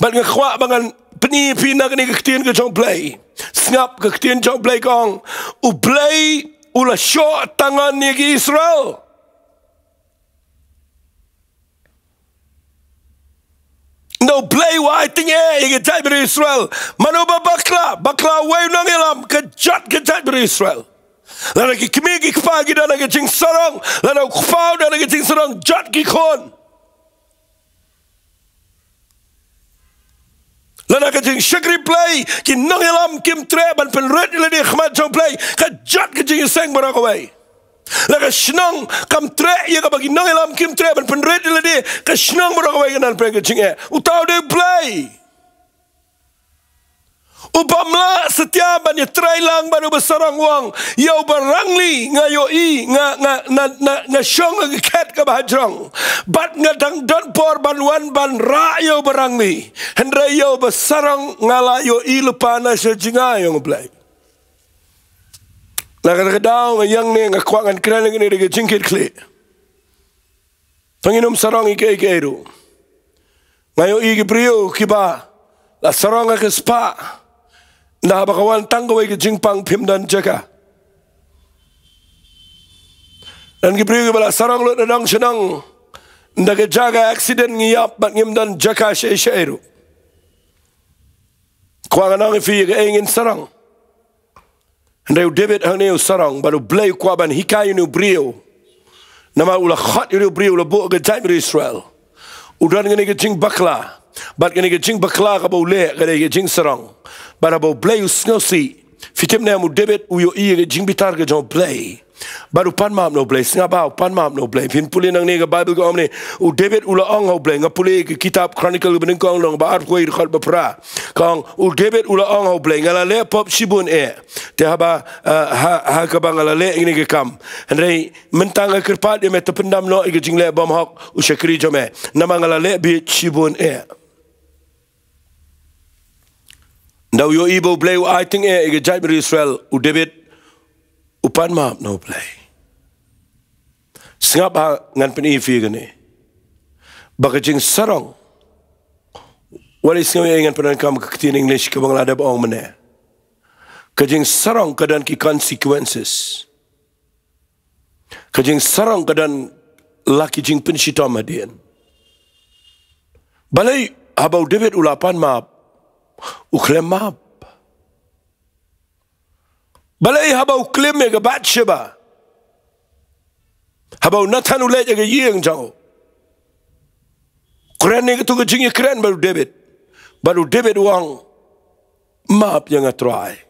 Bad nga kwah ba ngan pyni ïa phi na kane ka ktien ka jong U Blei. Sngap, ka ktien jong U Blei ka ong, U Blei u la shoh tang ïa ki Israel. Ynda U Blei u ai tyngeh ïa ka jaitbynriew Israel, mano ba bakla, bakla uwei u nongïalam, ka jot ka jaitbynriew Israel. Lada ki kmie ki kpa ki don ha ka jingsarong, lada u kpa u don ha ka jingsarong, jot ki khun. Lada ka jingshakri Blei, ki nongïalam kim treh ban pynrit ïa lade ha khmat jong U Blei, ka jot ka jingïaseng baroh kawei. Lada ka shnong kam treh ïa kaba ki nongïalam kim treh ban pynrit ïa lade, ka shnong baroh kawei ka don pdeng ka jingeh. Uta u dei U Blei. U bym lah satia ban ïatreilang bad uba sarong, u ong, ïa uba rangli nga ïohi, nga, nga, na, na, nga shong ha ka khet kaba hajrong. Bad nga dang don por ban wan ban rah ïa uba rangli. Hynrei ïa uba sarong nga la ïohi lypa na sha jngai, ong U Blei. Na kata ka daw nga ïeng ne nga kwah ngan kren ïa kane da ka jingkitkhlieh. Tang ngin ym sarong ïa kiei kiei ruh. Nga ïohi ki briew kiba la sarong ha ka spah, ynda haba ka wan tang kawei ka jingpang phim don jaka. Don ki briew kiba la sarong lut na dong sha dong, ynda ka jaka accident ngi ïap bad ngim don jaka shaei shaei ruh. Kwah ngan ong ïa phi ïa kaei ngin sarong. Hynrei u David hangne u sarong, bad U Blei u kwah ban hikai ïa une u briew. Namar u la khot ïa une u briew, u la buh ka jaitbynriew Israel. U don kane ka jingbakla. Bad kane ka jingbakla kaba u leh, ka dei ka jingsarong. Bad haba U Blei u sngewsih. Phi tip ne em, u David u ïohi ïa ka jingbitar ka jong U Blei. Bad u pan map na U Blei, sngap bha, u pan map na U Blei. Phin pule nangne ka Baibl ka ong ne, u David u la ong ha U Blei, nga pule ka kitab Chronicle kaba nyngkong lynnong ba arphew wei dkhot ba phra. Ka ong, u David u la ong ha U Blei, nga la leh pop shibun eh. Te haba, eh, ha, ha kaba nga la leh ïa kane ka kam. Hynrei mynta nga kyrpad ïa me, to pyndam noh ïa ka jingleh bymhok u shakri jong me. Namar nga la leh bieit shibun eh. Ynda u ïohi ba U Blei u ai tyngeh ïa ka jaitbynriew Israel, u David u pan map na U Blei. Sngap ha, ngan pyni ïa phi kane. Ba ka jingsarong. Wat la sngew ïa ngan pyndonkam ka ktien English kaba nga la dep ong mynne. Ka jingsarong ka don ki consequences. Ka jingsarong ka don la ki jingpynshitom hadien. Balei haba u David u la pan map, u khlem map. Balei haba u klim ïa ka Bathsheba, haba u Nathan u leit ïa ka ïing jong u, kren ïa katu ka jingïakren bad u David. Bad u David u ong, map ïa nga Trai.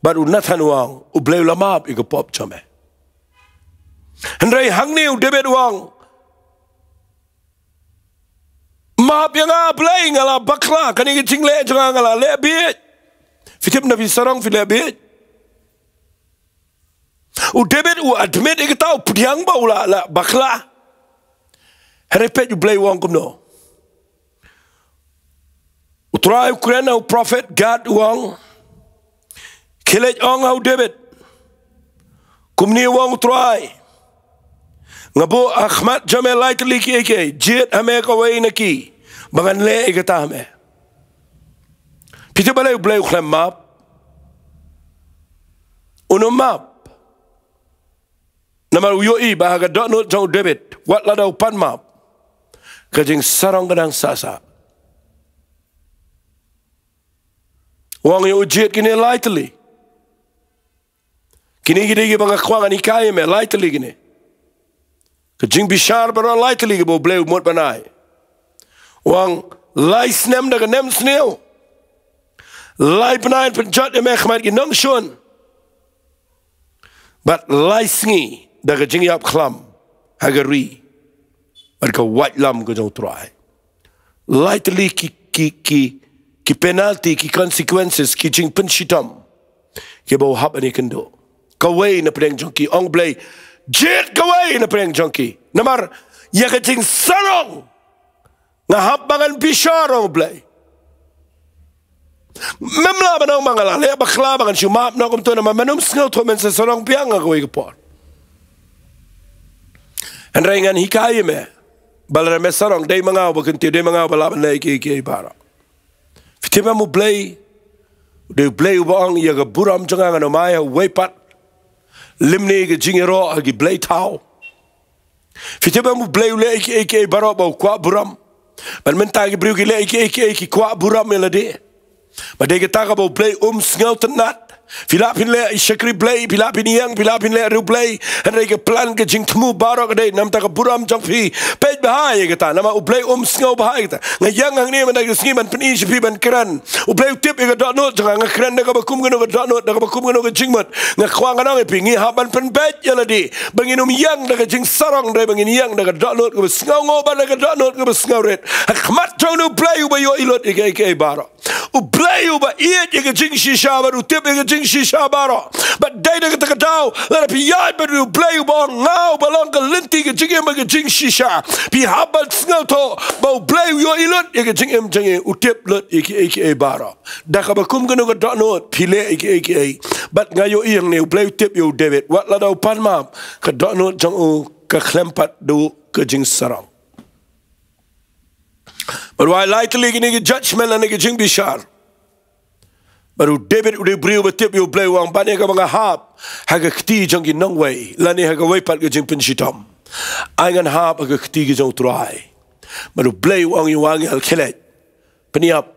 Bad u Nathan u ong, U Blei u la map ïa ka pop jong me. Hynrei hangne u David u ong, map ïa nga Blei, nga la bakla, kane ka jingleh jong nga, nga la leh bieit. Phi tip, ynda phi sarong phi leh bieit. U David u admit ïa kata, u pdiang ba u la, la bakla. Hynrei peit U Blei u ong kumno. U Trai u kren ha u prophet Gad u ong, khie leit ong ha u David, kumne u ong U Trai, nga buh ha khmat jong me lai tylli kiei kiei, jied ha me kawei na ki ba ngan leh ïa kata ha me. Phi tip balei U Blei u khlem map? Un ym map. Namar u ïohi ba ha ka dohnud jong u David, wat lada u pan map, ka jingsarong ka dang sah sah. U ong ïa u jied kine lai tylli. Kine ki dei kiba nga kwah ngan hikai ïa me, lai tylli kine. Ka jingbishar baroh lai tylli kiba U Blei u mut ban ai. U ong lai snem da ka nemsniew. Lai bnai pynjot ïa me ha khmat ki nongshun. Bad lai sngi da ka jingïap khlam ha ka ri. Bad ka waitlam ka jong U Trai. Lai tylli ki, ki, ki, ki penalty, ki consequences, ki jingpynshitom kiba u hap ban ïakynduh. Kawei na pdeng jong ki, ong Blei, jied kawei na pdeng jong ki. Namar ïa ka jingsarong nga hap ba ngan bishar, ong Blei. Mem lah ban ong ba nga la leh bakla ba ngan shu map noh kumto namar men ym sngewthuh, men sa sarong biang ha kawei ka por. Hynrei ngan hikai ïa me ba lada me sarong, dei ma nga uba kyntiew, dei ma nga uba lah ban leh kiei kiei baroh. Phi tip em, U Blei u dei U Blei uba ong ïa ka burom jong nga ngan ym ai ha uwei pat. Lymne ka jingïaroh ha ki blei thaw. Phi tip em, U Blei u leh ïa kiei kiei baroh ba u kwah burom. Bad mynta ki briew ki leh ïa kiei kiei ki kwah burom ïa lade. Bad dei kata kaba U Blei um sngewtynnat. Phi lah phin leh shakri Blei, phi lah phin ïeng, phi lah phin leh riewblei, hynrei ka plan ka jingthmu baroh ka dei namar ka burom jong phi. Peit bha ïa kata, namar U Blei um sngew bha ïa kata. Nga ïeng hangne mynta ka sngi ban pyni sha phi, ban kren. U Blei u tip ïa ka dohnud jong nga, nga kren da kaba kum kano ka dohnud, da kaba kum kano ka jingmut. Nga kwah ngan ong ïa phi, ngi hap ban pynbeit ïa lade ba ngin ym ïeng da ka jingsarong, hynrei ba ngin ïeng da ka dohnud kaba sngewnguh bad da ka dohnud kaba sngewrit ha khmat jong U Blei uba ïohi lut ïa kiei kiei baroh. U Blei uba ïeit ïa ka jingshisha bad u tip ïa ka jingshisha baroh. Bad dei na kata ka daw, lada phi ïaid bad U Blei uba ong, nga uba long ka lynti, ka jingim bad ka jingshisha, phi hap ban sngewthuh ba U Blei u ïohi lut ïa ka jingim jong ngi, u tip lut ïa kiei kiei baroh. Da kaba kum kano ka dohnud phi leh ïa kiei kiei. Bad nga ïohi hangne U Blei u tip ïa u David, wat lada u pan map, ka dohnud jong u ka khlem pat duh ka jingsarong. Bad u ai lai tylli kine ki judgment lane ki jingbishar. Bad u David u dei u briew ba tip ïa U Blei, u ong, ban ïa kaba nga hap ha ka kti jong ki nongwei lane ha kawei pat ka jingpynshitom, ai ngan hap ha ka kti ka jong U Trai. Bad U Blei u ong ïa u angel, khie leit, pynïap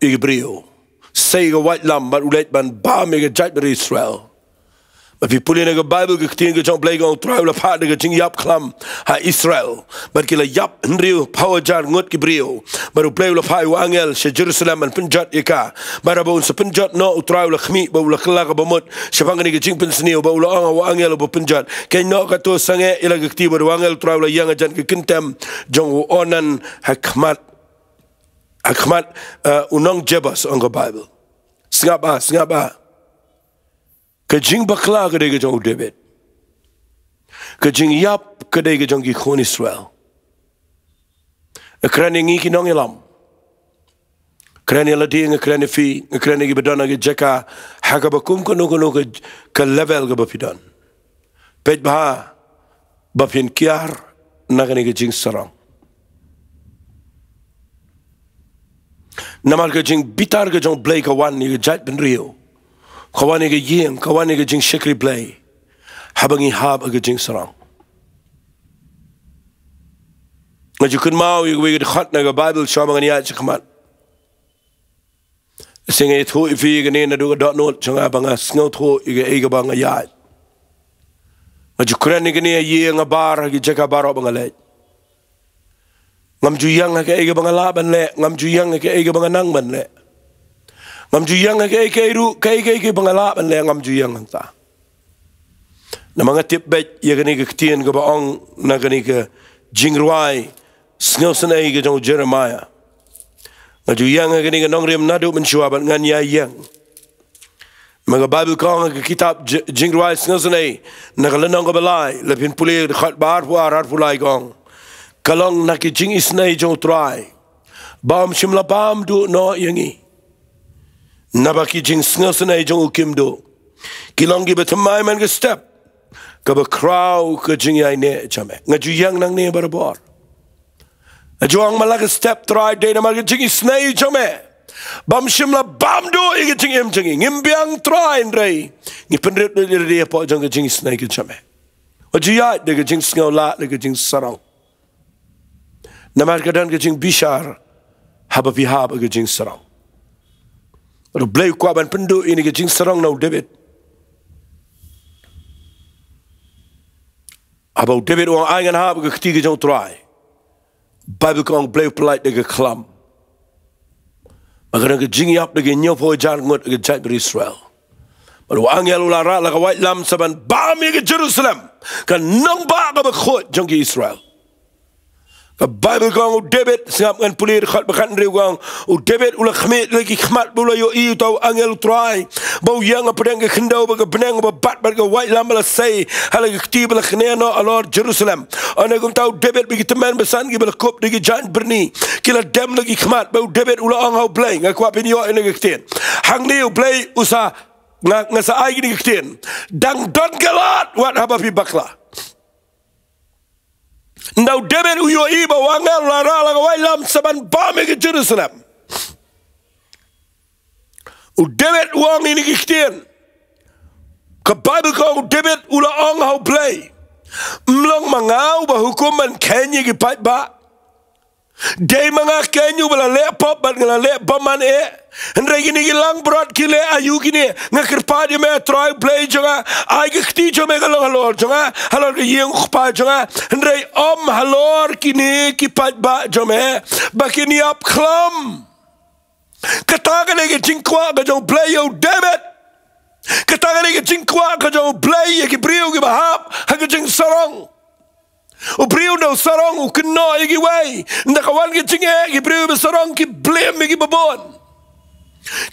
ïa ki briew, sei ka waitlam bad u leit ban bam ïa ka jaitbynriew Israel. Ba phi pule na ka Baibl, ka ktien ka jong U Blei ka ong, U Trai u la phah da ka jingïap khlam ha Israel, bad ki la ïap hynriew phew hajar ngut ki briew. Bad U Blei u la phah ïa u angel sha Jerusalem ban pynjot ïa ka. Bad haba un sa pynjot noh, U Trai u la khmih bad u la kylla ka bamut shaphang kane ka jingpynsniew, bad u la ong ha u angel uba pynjot, khie noh katto sangeh ïa la ka kti. Bad u angel U Trai u la ïeng hajan ka kyntem jong u Ornan ha khmat, ha khmat, eh, u nong Jebus, ong ka Baibl. Sngap bha, sngap bha. Ka jingbakla ka dei ka jong u David. Ka jingïap ka dei ka jong ki khun Israel. Nga kren ïa ngi ki nongïalam, kren ïa lade, nga kren ïa phi, nga kren ïa kiba don ha ki jaka, ha kaba kum kano kano ka, ka level kaba phi don. Peit bha ba phin kiar na kane ka jingsarong. Namar ka jingbitar ka jong U Blei ka wan ïa ka jaitbynriew, ka wan ïa ka ïing, ka wan ïa ka jingshakri Blei, haba ngi hap ha ka jingsarong. Nga ju kynmaw ïa kawei ka dkhot na ka Baibl shuwa ba ngan ïaid shakhmat. Shisha nga ïathuh ïa phi ïa kane naduh ka dohnud jong nga ba nga sngewthuh ïa kaei kaba nga ïaid. Nga ju kren ïa kane ha ïing ha bar, ha ki jaka baroh ba nga leit. Ngam ju ïeng ha kaei kaba nga lah ban leh, ngam ju ïeng ha kaei kaba nga nang ban leh. Ngam ju ïeng ha kaei kaei ruh, kaei kaei kaba nga lah ban leh, ngam ju ïeng hangta. Namar nga tip beit ïa kane ka ktien kaba ong na kane ka jingrwai sngewsynei ka jong u Jeremiah. Nga ju ïeng ha kane ka nongrim naduh mynshuwa bad ngan ïa ïeng. Namar ka Baibl ka ong ha ka kitab Ji-, Jingrwai Sngewsynei, na ka lynnong kaba lai, lada phin pule dkhot ba arphew ar, arphew lai, ka ong, ka long na ki jingisynei jong U Trai ba um shym la bam duh noh ïa ngi. Naba ki jingsngewsynei jong u kim duh. Ki long kiba thymmai man ka step kaba khraw ka jingïaineh jong me. Nga ju ïeng nangne barabor. Nga ju ong, man la ka step Trai, dei namar ka jingisynei jong me ba um shym la bam duh ïa ka jingim jong ngi. Ngim biang Trai, hynrei ngi pynrit lut ïa lade hapoh jong ka jingisynei ka jong me. Nga ju ïaid da ka jingsngewlah, da ka jingsarong. Namar ka don ka jingbishar haba phi hap ha ka jingsarong. Bad U Blei u kwah ban pynduh ïa kane ka jingsarong na u David. Haba u David u ong, ai ngan hap ha ka kti ka jong U Trai, Baibl ka ong U Blei u pyllait da ka khlam. Ba ka don ka jingïap da ki hynñiewphew hajar ngut ka jaitbynriew Israel. Bad u angel u la rah la ka waitlam sa ban bam ïa ka Jerusalem, ka nongbah kaba khuid jong ki Israel. Ka Baibl ka ong u David, sngap ngan pule dkhot ba khathynriew ka ong, u David u la khmih la ki khmat ba u la ïohi uta u angel u Trai ba u ïeng hapdeng ka khyndew ba ka bneng ba bat bad ka waitlam ba la sei ha la ka kti ba la knieh noh halor Jerusalem. Ynda kumta u David bad ki tymmen basan kiba la kup da ki jaiñ byrni ki la dem la ki khmat, bad u David u la ong ha u Blei, nga kwah phin ïoh ïa kane ka ktien. Hangne u Blei u sa, nga, nga sa ai kine ki ktien. Dang don ka lad wat haba phi bakla. Ynda u David u ïohi ba u angel u la rah la ka waitlam sa ban bam ïa ka Jerusalem, u David u ong ïa kine ki ktien. Ka Baibl ka ong u David u la ong ha u Blei, ym long ma nga uba hukum ban kheiñ ïa ki paidbah? Dei ma nga keiñ uba la leh pop bad nga la leh bymman eh? Hynrei kine ki langbrot ki leh aïu kine? Nga kyrpad ïa me, Trai Blei jong nga, ai ka kti jong me ka long halor jong nga, halor ka ïing u kpa jong nga. Hynrei ym halor kine ki paidbah jong me ba kin ïap khlem. Kata ka dei ka jingkwah ka jong u Blei ïa u David. Kata ka dei ka jingkwah ka jong u Blei ïa ki briew kiba hap ha ka jingsarong. U briew ynda u sarong u kynnoh ïa kiwei. Ynda ka wan ka jingeh, ki briew ba sarong ki blame ïa kiba bun.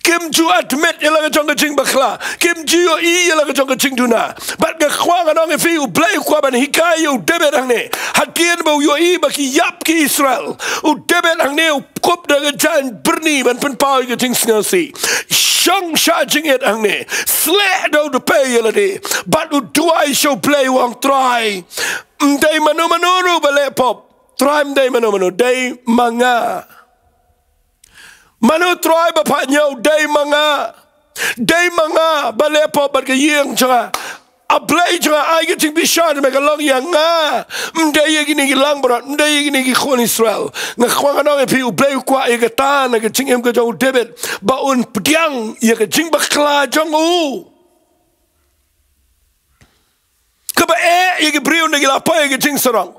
Kim ju admit ïa la ka jong ka jingbakla. Kim ju ïohi ïa la ka jong ka jingduna. Bad nga kwah ngan ong ïa phi, u Blei u kwah ban hikai ïa u David hangne. Hadien ba u ïohi ba ki ïap ki Israel, u David hangne u kup da ka jaiñ byrni ban pynpaw ïa ka jingsngewsih. Shong shah jingit hangne, sleh da u dpei ïa lade, bad u duwai sha u Blei u ong, Trai, ym dei mano mano ruh ba leh pop. Trai, ym dei mano mano, dei ma nga. Mano Trai ba phah ñiew? Dei ma nga. Dei ma nga ba leh pop bad ka ïing jong nga. A Blei jong nga, ai ka jingbishar jong me ka long ïa nga. Ym dei ïa kine ki langbrot, ym dei ïa kine ki khun Israel. Nga kwah ngan ong ïa phi, u Blei u kwah ïa kata na ka jingim ka jong u David, ba un pdiang ïa ka jingbakla jong u, kaba eh ïa ki briew ynda ki la poi ïa ka jingsarong.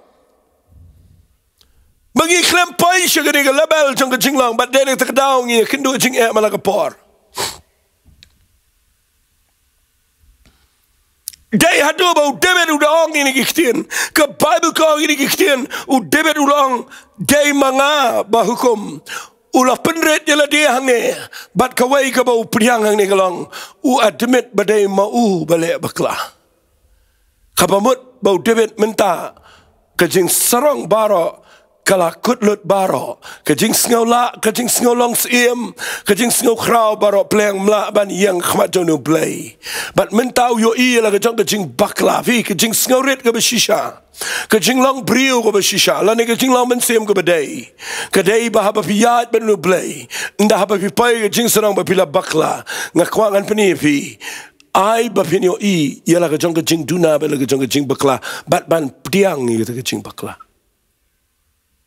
Ba ngi khlem poi sha kane ka level jong ka jinglong, bad dei na kata ka daw ngi ïakynduh jingeh man la ka por. Dei haduh ba u David u da ong ïa kine ki ktien. Ka Baibl ka ong ïa kine ki ktien. U David u la ong, dei ma nga ba hukum. U la pynrit ïa lade hangne. Bad kawei kaba u pdiang hangne ka long, u admit ba dei ma u ba leh bakla. Kaba mut ba u David mynta, ka jingsarong baroh ka la kut lut baroh. Ka jingsngewlah, ka jingsngew long syiem, ka jingsngew khraw baroh pleng, ym lah ban ïeng khmat jong u Blei. Bad mynta u ïohi ïa la ka jong ka jingbakla, phi, ka jingsngewrit kaba shisha, ka jinglong briew kaba shisha, lane ka jinglong mynsiem kaba dei. Ka dei ba haba phi ïaid bad u Blei, ynda haba phi poi ka jingsarong ba phi la bakla, nga kwah ngan pyni ïa phi, ai ba phin ïohi ïa la ka jong ka jingduna bad la ka jong ka jingbakla, bad ban pdiang ïa kata ka jingbakla.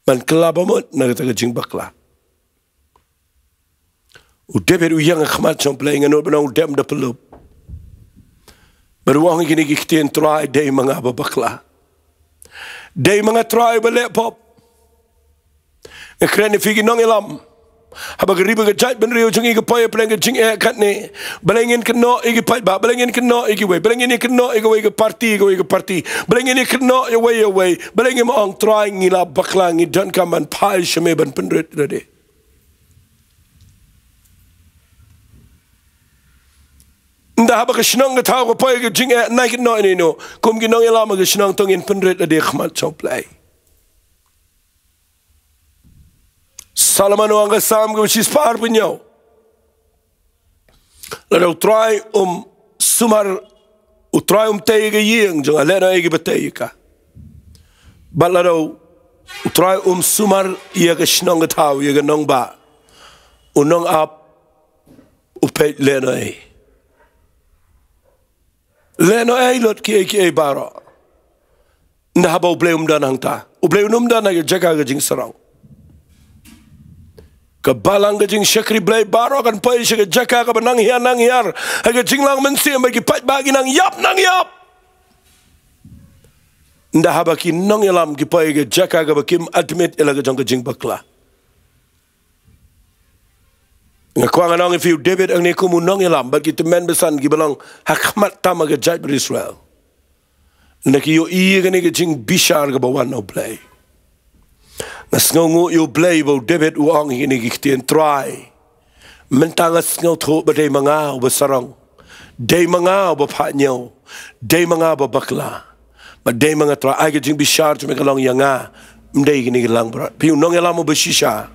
Ban kylla ba mut na kata ka jingbakla. U David u ïeng ha khmat jong u Blei, nga nud ban ong u dem da pyllup. Bad u ong ïa kine ki ktien, Trai, dei ma nga ba bakla. Dei ma nga Trai ba leh pop. Nga kren ïa phi ki nongïalam. Haba ka ri bad ka jaitbynriew jong ngi ka poi hapdeng ka jingeh katne, balei ngin kynnoh ïa ki paidbah, balei ngin kynnoh ïa kiwei, balei ngin kynnoh ïa kawei ka parti, kawei ka parti, balei ngin kynnoh ïa wei ïa wei, balei ngim ong, Trai, ngi la bakla, ngi donkam ban phai sha me ban pynrit lade. Ynda haba ka shnong ka thaw ka poi ka jingeh, nai kynnoh ïa no ïa no, kum ki nongïalam ka shnong, to ngin pynrit lade ha khmat jong u Blei. Solomon u ong ha ka Salm kaba shispah arphew hynñiew, lada u Trai um sumar, u Trai um tei ïa ka ïing jong nga, lehnohei kiba tei ïa ka. Bad lada u Trai um sumar ïa ka shnong ka thaw, ïa ka nongbah, u nongap u peit lehnohei. Lehnohei lut kiei kiei baroh. Ynda haba u Blei um don hangta, u Blei um don ha ka jaka ka jingsarong. Ka balang ka jingshakri Blei baroh kan poi sha ka jaka kaba nang hiar nang hiar ha ka jinglong mynsiem, ba ki paidbah ki nang ïap nang ïap. Ynda haba ki nongïalam ki poi ha ka jaka kaba kim admit ïa la ka jong ka jingbakla. Nga kwah ngan ong ïa phi, u David hangne kum u nongïalam bad ki tymmen basan kiba long ha khmat tam ha ka jaitbynriew Israel, ynda ki ïohi ïa kane ka jingbishar kaba wan na u Blei. Nga sngewnguh ïa u Blei ba u David u ong ïa kine ki ktien, Trai, mynta nga sngewthuh ba dei ma nga uba sarong, dei ma nga uba phah ñiew, dei ma nga uba bakla. Bad dei ma nga Trai, ai ka jingbishar jong me ka long ïa nga, ym dei kine ki langbrot. Phi, u nongïalam uba shisha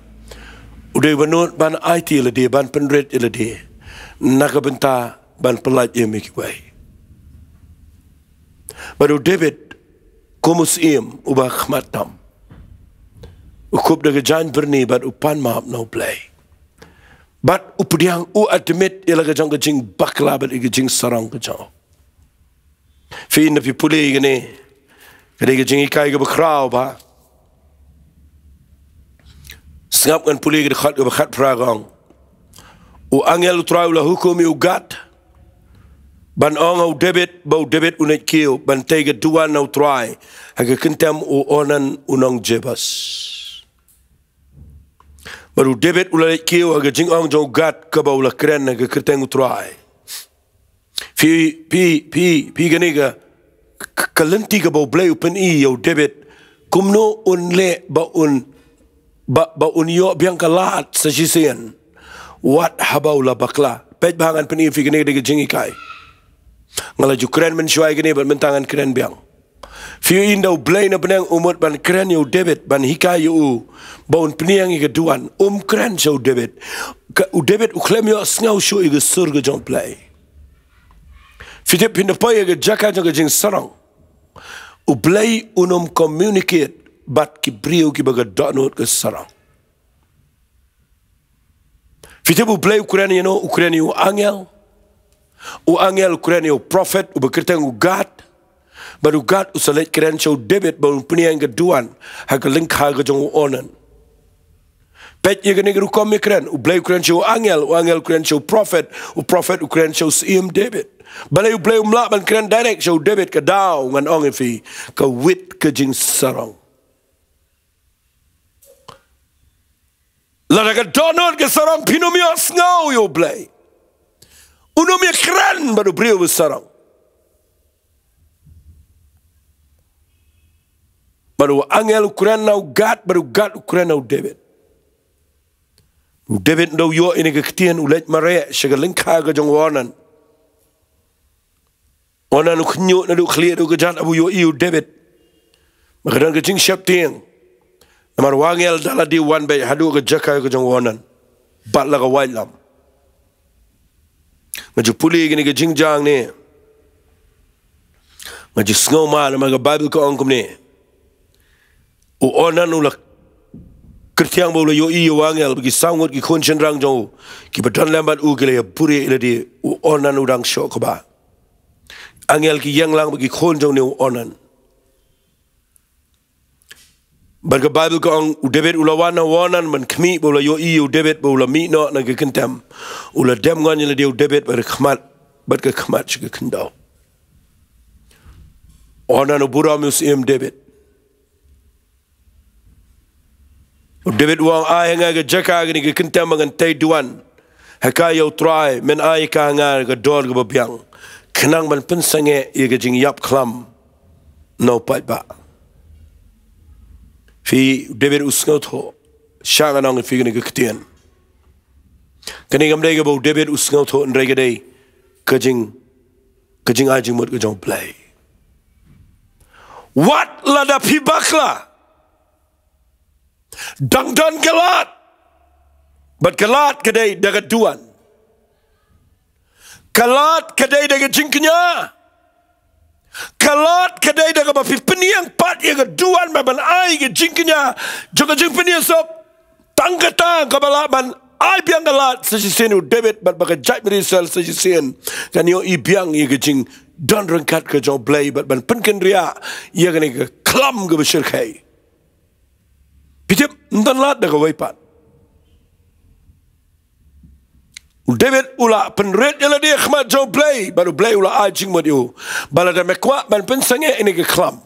u dei uba nud ban aiti ïa lade, ban pynrit ïa lade na ka bynta ban pyllait ïa me kiwei. Bad u David kum u syiem uba khmat tam, u kup da ka jaiñ byrni bad u pan map na u Blei. Bad u pdiang, u admit ïa la ka jong ka jingbakla bad ïa ka jingsarong ka jong u. Phi, ynda phi pule ïa kane, ka dei ka jinghikai kaba khraw bha. Sngap, ngan pule ka dkhot kaba khatphra, ka ong, u angel u Trai u la hukum ïa u Gad ban ong ha u David ba u David un leit kiew ban tei ka duwan na u Trai ha ka kyntem u Ornan u nong Jebus. Bad u David u la leit kiew ha ka jingong jong u Gad kaba u la kren ha ka kyrteng u Trai. Phi, phi, phi, phi, kane ka, ka, ka lynti kaba u Blei u pyni ïa u David kumno un leh ba un, ba, ba un ïoh biang ka lad sa shisien wat haba u la bakla. Peit bha, ngan pyni ïa phi, kane ka dei ka jinghikai. Nga la ju kren mynshuwa ïa kane bad mynta ngan kren biang. Phi, ynda u Blei na bneng u mut ban kren ïa u David, ban hikai ïa u ba un pynïeng ïa ka duwan, um kren sha u David. Ka, u David u khlem ïohsngew shuh ïa ka sur ka jong u Blei. Phi tip, phin da poi ha ka jaka jong ka jingsarong, u Blei un ym communicate bad ki briew kiba ka dohnud ka sarong. Phi tip u Blei u kren ïano? U kren ïa u angel. U angel u kren ïa u prophet uba kyrteng u Gad. Bad u Gad u sa leit kren sha u David ba un pynïeng ka duwan ha ka lyngkha ka jong u Ornan. Peit ïa kane ka rukom ïakren, u Blei u kren sha u angel, u angel u kren sha u prophet, u prophet u kren sha u syiem David. Balei u Blei um lah ban kren direct sha u David? Ka daw, ngan ong ïa phi, ka wit ka jingsarong. Lada ka dohnud ka sarong, phin ym ïohsngew ïa u Blei. Un ym ïakren bad u briew ba sarong. Bad u angel u kren na u Gad, bad u Gad u kren na u David. U David ynda u ïoh ïa kane ka ktien, u leit mareh sha ka lyngkha ka jong u Ornan. Ornan u khynñiuh naduh khlieh haduh kjat haba u ïohi ïa u David. Ba ka don ka jingsheptieng. Namar u angel da lade u wan beit haduh ka jaka ka jong u Ornan bad la ka waitlam. Nga ju pule ïa kane ka jingjia hangne, nga ju sngew ma, namar ka Baibl ka ong kumne. U Ornan u la kyrtiang ba u la ïohi ïa u angel, ba ki saw ngut ki khun shynrang jong u kiba don lem bad u ki la ïabuhrieh ïa lade. U Ornan u dang shoh kba. Angel ki ïeng lang bad ki khun jong une u Ornan. Bad ka Baibl ka ong, u David u la wan na u Ornan ban khmih, ba u la ïohi ïa u David ba u la mih noh na ka kyntem. U la dem ngon ïa lade u David bad ka khmat, bad ka khmat sha ka khyndew. U Ornan u burom ïa u syiem David. U David u ong, ai ha nga ka jaka kane ka kyntem ba ngan tei duwan. Hikai ïa u Trai, men ai ka ha nga ka dor kaba biang, khnang ban pynsangeh ïa ka jingïap khlam na u paidbah. Phi, u David u sngewthuh. Sha ngan ong ïa phi kane ka ktien. Kane kam dei kaba u David u sngewthuh, hynrei ka dei ka jing, ka jingai jingmut ka jong u Blei. Wat lada phi bakla, dang don ka lad. Bad ka lad ka dei da ka duwan. Ka lad ka dei da ka jingkñia. Ka lad ka dei da kaba phi pynïeng pat ïa ka duwan bad ban ai ka jingkñia jong ka jingpynïasop. Tang kata kaba lah ban ai biang ka lad sa shisien ïa u David bad ba ka jaitbynriew Israel sa shisien kan ïohi biang ïa ka jingdon ryngkat ka jong u Blei bad ban pynkynriah ïa kane ka khlam kaba shyrkhei. Phi tip, ym don lad da kawei pat. U David u la pynrit ïa lade ha khmat jong u Blei, bad u Blei u la ai jingmut ïa u. Bad lada me kwah ban pynsangeh ïa kane ka khlam,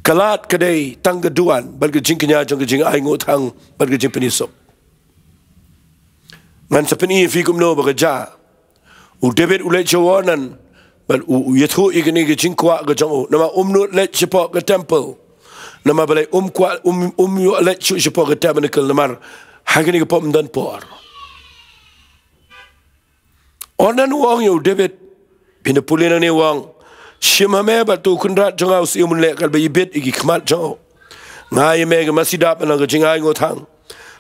ka lad ka dei tang ka duwan bad ka jingkñia jong ka jingai nguh thang bad ka jingpynïasop. Ngan sa pyni ïa phi kumno ba ka jia. U David u leit sha u Ornan bad u, u ïathuh ïa kane ka jingkwah ka jong u. Namar um nud leit shapoh ka temple. Namar balei? Um kwah, um, um ïoh leit shuh shapoh ka tabernacle namar ha kane ka pop ym don por. Ornan u ong ïa u David, phin da pule nangne u ong, shim ha me bad to u kynrad jong nga u syiem un leh katba ibit ïa ki khmat jong u. Nga ai ïa me ki masi dap ban long ka jingainguh thang,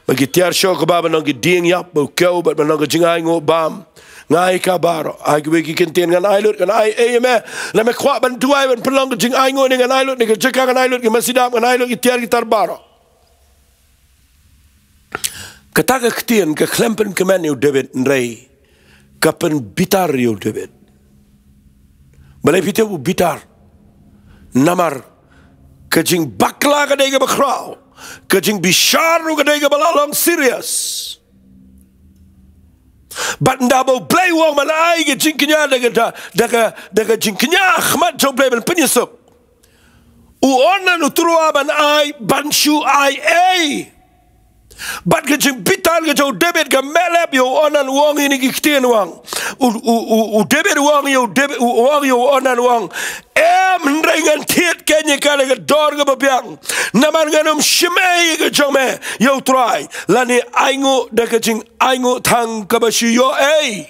bad ki tiar shoh kbab ban long ki dieng ïap, bad u kiew bad ban long ka jingainguh bam. Nga ai ka baroh, ai kiwei ki kyntien ngan ai lut, ngan ai ei ïa me. Lada me kwah ban duwai ban pynlong ka jingainguh ne ngan ai lut ne ka jaka, ngan ai lut ki masi dap, ngan ai lut ki tiar ki tar baroh. Kata ka ktien ka khlem pynkmen ïa u David, hynrei ka pynbitar ïa u David. Balei phi tip u bitar? Namar ka jingbakla ka dei kaba khraw, ka jingbishar ruh ka dei kaba la long serious. Bad ynda ba U Blei u ong ban ai ka jingkñia da ka, da, da ka, da ka jingkñia ha khmat jong U Blei ban pynïasuk, u Ornan u tyrwa ban ai, ban shu ai ei. Bad ka jingbitar ka jong u David ka meh lep ïa u Ornan, u ong ïa kine ki ktien, u ong. U, u, u, u David u ong ïa u David, u, u ong ïa u Ornan, u ong, em, hynrei ngan thied keiñ ïa ka da ka dor kaba biang. Namar ngan ym shim ei ïa ka jong me, ïa U Trai, lane ainguh da ka jingainguh thang kaba shu ïoh ei.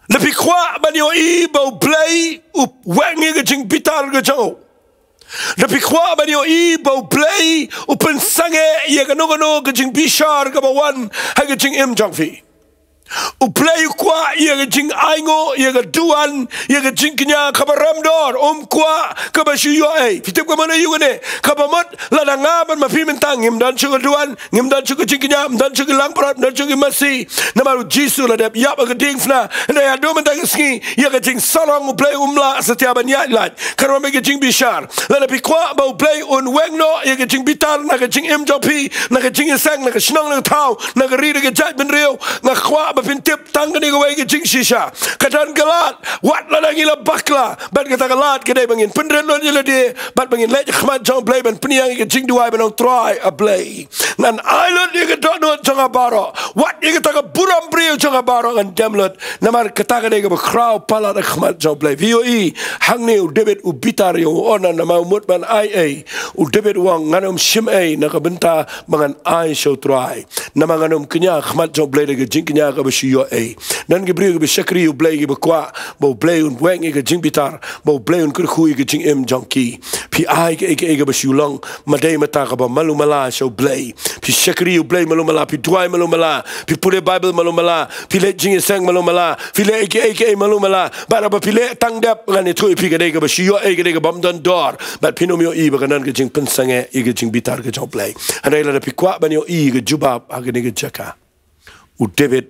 Lada phi kwah ban ïohi ba U Blei u weng ïa ka jingbitar ka jong u, lada phi kwah ban ïohi ba U Blei u pynsangeh ïa kano kano ka jingbishar kaba wan ha ka jingim jong phi, U Blei u kwah ïa ka jingainguh, ïa ka duwan, ïa ka jingkñia kaba rem dor, um kwah kaba shu ïoh ei. Phi tip ka mano ïa kane? Kaba mut lada nga bad ma phi mynta ngim don shuh ka duwan, ngim don shuh ka jingkñia, ym don shuh ki langbrot, ym don shuh ki masi. Namar U Jisu u la dep ïap ha ka diengphna. Hynrei haduh mynta ka sngi, ïa ka jingsarong U Blei um lah satia ban ïaid lait. Ka ruh ka jingbishar. Lada phi kwah ba U Blei un weng noh ïa ka jingbitar na ka jingim jong phi, na ka jingïaseng, na ka shnong, na ka thaw, na ka ri, na ka jaitbynriew, nga kwah ba phin tip tang kane kawei ka jingshisha. Ka don ka lad, wat lada ngi la bakla, bad kata ka lad ka dei ba ngin pynrit lut ïa lade, bad ba ngin leit ha khmat jong U Blei ban pynïeng ïa ka jingduwai ban ong, Trai A Blei, ngan ai lut ïa ka dohnud jong nga baroh, wat ïa kata ka burom briew jong nga baroh ngan dem lut. Namar kata ka dei kaba khraw palat ha khmat jong U Blei. Phi ïohi, hangne u David u bitar ïa u Ornan namar u mut ban ai ei. U David u ong, ngan ym shim ei na ka bynta ba ngan ai sha U Trai. Namar ngan ym kñia ha khmat jong U Blei da ka jingkñia kaba shu ïoh ei. Don ki briew kiba shakri ïa U Blei kiba kwah ba U Blei un weng ïa ka jingbitar, ba U Blei un kyrkhu ïa ka jingim jong ki. Phi ai kaei kaei kaba shu long, ma dei mynta kaba malu mala sha U Blei. Phi shakri ïa U Blei malu mala, phi duwai malu mala, phi pule Baibl malu mala, phi leit jingïaseng malu mala, phi leh kaei kaei malu mala. Bad haba phi leh tang dep, ngan ïathuh ïa phi, ka dei kaba shu ïoh ei, ka dei kaba ym don dor. Bad phin ym ïohi ba ka don ka jingpynsangeh ïa ka jingbitar ka jong U Blei. Hynrei lada phi kwah ban ïohi ïa ka jubab ha kane ka jaka, u David